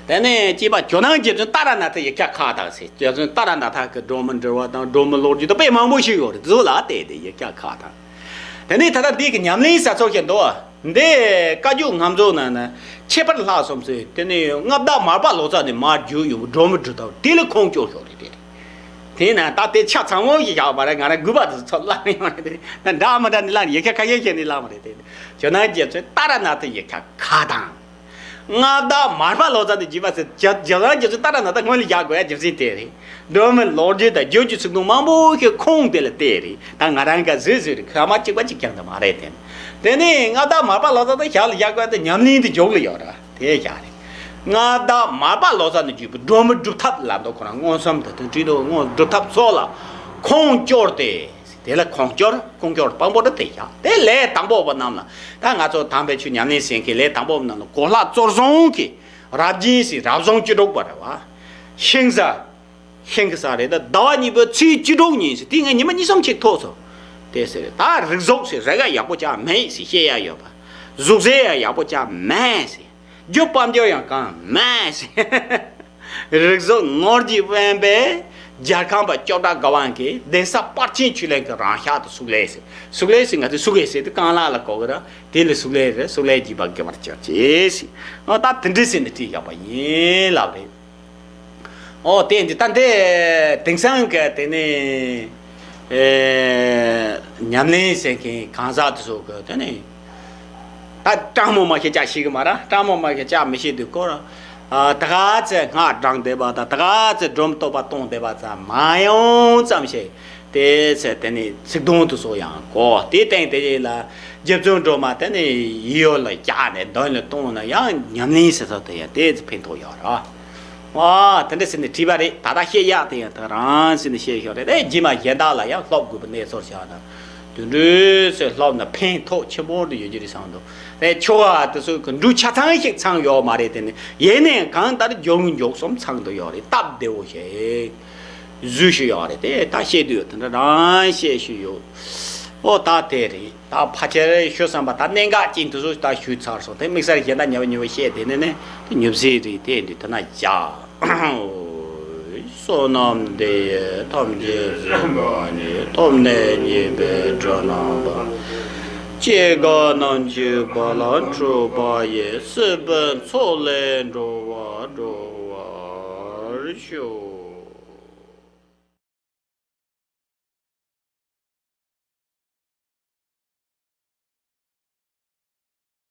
དེ་ནས་གཅིག་པ་ཇོ་ནང་རྗེ་བཙུན་ཏཱ་ར་ནཱ་ཐའི་ཡིག་ཆ་ཁག་དང་ཟེར། རྗེ་བཙུན་ཏཱ་ར་ནཱ་ཐ་གི་སྒྲོལ་མ་འབྲི་བ་དང་སྒྲོལ་མ་ལོ་རྒྱུས་དང་དཔེ་མང་པོ་ཞིག་ཡོད་རེད། དེ་ཚོ་ལ་བལྟས་ཏེ་ཡིག་ཆ་ཁག་དང་། དེ་ནས་ད་ལྟ་འདི་གི་ཉམས་ལེན་ཟེར་ཚོགས་བཞིན་འདུག་འདི་བཀའ་བརྒྱུད་ངག་རྫོགས་ནང་ན་ཁྱད་པར་ལྷག་བསམ་ཚུལ། དེ་ནས་མངའ་བདག་མར་པ་ལོ་ཙཱ་ནས་མར་བརྒྱུད་ཡོང་བའི་སྒྲོལ་མ་སྒྲུབ་ཐབས་དེ་ལ་ཁུངས་སྐྱོར་ཤོག་རེད་དེ། དེས་ན་ད་དེ་ཆ་ཚང་མོ་ཞིག་བཞག་པ་རེད། ང་རང་དགོས་པ་དེ་ཚོ་བླངས་ཡོང་རེད་དེ། ད་འདྲ་མི་འདྲ་ནི་བླངས་ནས་ཡིག་ཆ་ཁ་ཤས་ཤིག་ནི་བླངས་པ་རེད་དེ། ཇོ་ནང་རྗེ་བཙུན་ཏཱ་ར་ནཱ་ཐའི་ཡིག་ཆ་ཁག་དང་། མངའ་བདག་མར་པ་ལོ་ཙཱ་ནས་བརྒྱུད་པ་ཟེར། ཇོ་ཇོ་ནང་རྗེ་བཙུན་ཏཱ་ར་ནཱ་ཐ་སྔོན་ལ་བཞག་དགོས་ཡ་རྒྱུ་མཚན་དེ་རེད། སྒྲོལ་མའི་ལོ་རྒྱུས་དང་བརྒྱུད་ཀྱི་ཚིག་དོན་མང་པོ་ཞིག་ཁུངས་དེ་ལ་བལྟས་རེད། ད་ང་རང་ག་བཟོས་བཟོས་རེད། ཁ་མ་གཅིག་པ་གཅིག་རྐྱང་དུ་མ་རེད་དེ། དེ་ནས་མངའ་བདག་མར་པ་ལོ་ཙཱ་དེ་ཞབས་ལ་བཞག་དགོས་ཡ་དེ་ཉམས་ལེན་དེ་མཇུག་ལ་ཡོད་ར། དེ་བཞག་རེད། མངའ་བདག་མར་པ་ལོ་ཙཱ་ནས་བརྒྱུད་པའི་སྒྲོལ་མ་སྒྲུབ་ཐབས་ལབ་འདུག་ཁོ་རང་མངོན་སུམ་དུ་དོན་བྲིས་འདུག་མངོན་སྒྲུབ་ཐབས་སོགས་ལ་ཁུངས་སྐྱོར་ཏེ། དེ་ལ་ཁུངས་སྐྱོར་ཁུངས་སྐྱོར་དཔང་པོ་དེ་དེ་བཞག་དེ་ལས་དང་པོ་པ་རྣམས་ལ། ད་ང་ཚོ་དམ་པའི་ཆོས་ཉམས་ལེན་ཟེར་མཁན་ལས་དང་པོ་པ་རྣམས་ལ་གོ་ལྷ་གཙོར་བཟུང་གི་རབ་སྦྱིན་ཟེར། རབ་བྱུང་བཅུ་དྲུག་པ་རེད་བ། ཤིང་བཟའ། ཤིང་གི་བཟའ་རེད། ད་ཟླ་བ་གཉིས་པའི་ཚེས་བཅུ་དྲུག་ཉིན་ཟེར། དེ་ངས་ཉི་མ་གཉིས་གསུམ་ཅིག་ཐུག་སོང་། དེ་ཟེར། ད་རིགས་གཟུགས་ཟེར་རེ་ག་ཡག་པོ་ཅང་མེད་ཟེར། བཤད་ཡ་ཡོད་པ། གཟུགས་ཟས་ཡ་ཡག་པོ་ཅང་མེད་ཟེར། རྒྱུ་སྤང་རྒྱུ་ཡང་གང་མེད་ཟེར། རིགས་གཟུགས་ནོར་གྱིས་དབེན་པའི་རྒྱལ་ཁམས་པ་ཅོག་གྲ་དགའ་བ་གི་གདན་ས་དཔལ་ཆེན་ཆོས་གླིང་གི་རང་ཤག་ཏུ་གཙུག་ལས་ཟེར། གཙུག་ལས་ཟེར་ང་ཚོས་གཙུག་ལས་ཟེར་དུས་རྐང་ལག་ལ་གོ་གི་ར། དེ་ལ་གཙུག་ལས་རེད། གཙུག་ལས་བགྱིས་པ་དགེ་བར་གྱུར་ཅིག་ཟེར། ཨོ་ད་དེ་འདྲ་ཟེར་ནས་བྲིས་ཡོད་པ་ཡིན་ལབ་རེད། ཨོ་དེ་འདི་ད་འདི་དེང་སང་གི་དེ་ནི་ཨེ་ཉམས་ལེན་ཟེར་མཁན་གང་ཟག་དེ་ཚོ་གི་དེ་ནི། ད་སྤྲང་མོ་མ་ཤེས་ཅག་ཤེས་གི་མ་ར། སྤྲང་མོ་མ་ཤེས་ཅག་མི་ཤེས་དུས་སྐོར། ཨ་ད་ག་ཚེ་སྔགས་བགྲང་བསྡད་པ་དང་ད་ག་ཚེ་སྒྲོལ་མ་བསྟོད་པ་གཏོང་བསྡད་པ་ཙམ་མ་ཡོང་ཙམ་ཞིག་དེ་ཚེ་དེ་ནི་ཚིག་དོན་དུ་སོགས་ཡང་གོ། དེ་སྟེང་དེ་ཡིན་ལ་རྗེ་བཙུན་སྒྲོལ་མ་དེ་ནི་ཡིད་ཡུལ་ལ་བཞག་ནས་མདུན་ལ་བཏོན་ན་ཡང་ཉམས་ལེན་ཟེར་ས་དེ་ཡང་དེ་ཚེ་ཕན་ཐོགས་ཡོད་ར། ཨ་དེ་འདྲ་ཟེར་ནས་བྲིས་པ་རེད། ད་ལྟ་བཤད་ཡག་དེ་ཡང་དེ་རང་ཟེར་ནས་བཤད་ཤོག་རེད། དེ་རྗེས་མ་གཞན་དག་ལ་ཡང་སློབ་དགོས་པའི་གནས་ཚུལ་བྱ་དང་། དུད་འགྲོའི་ཚེ་སློབ་ན་ཕན་ཐོགས་ཆེན་པོ་འདི་ཡོད་ཀྱི་རེད་བསམ་འདུག་དེ་ཆོ་ག་དེ་ཚོ་གི་འབྲུ་ཆ་ཚང་ཞིག་ཚང་ཡོད་མ་རེད། དེ་ནི་ཡེ་ནས་གང་ལྟར་འཇོག་འཇོག་གསུམ་ཚང་དུ་ཡོད་རེད། སྟབས་བདེ་བོ་ཞིག་བཟོས་ཤིག་ཡོད་རེད། དེ་ད་བཤད་དུས་དེ་འདྲ་རང་བཤད་ཤིག་ཡོད། ཨོ་ད་དེ་རེད། ད་ཕལ་ཆེར་ཞུ་བསམ་པ་ད་གནད་འགག་ཅིག་དེ་ཚོ་ད་ཞུས་ཚར་སོང་། དེ་དམིགས་བསལ་གཞན་དག་ཉེ་བ་ཉེ་བ་བཤད་དེ་ནས་ནས་དེ་ཉོབ་སྲིད་རེད། དེ་འདི་ད་ན་བཞག་བསོད་ནམས་འདི་ཡིས་ཐམས་ཅད་གཟིགས་པ་ཉིད། ཐོབ་ནས་ཉེས་པའི་དགྲ་རྣམས་ཕམ། སྐྱེ་རྒ་ན་འཆིའི་རྦ་རླབས་འཁྲུགས་པ་ཡི། སྲིད་པའི་མཚོ་ལས་འགྲོ་བ་སྒྲོལ་བར་ཤོག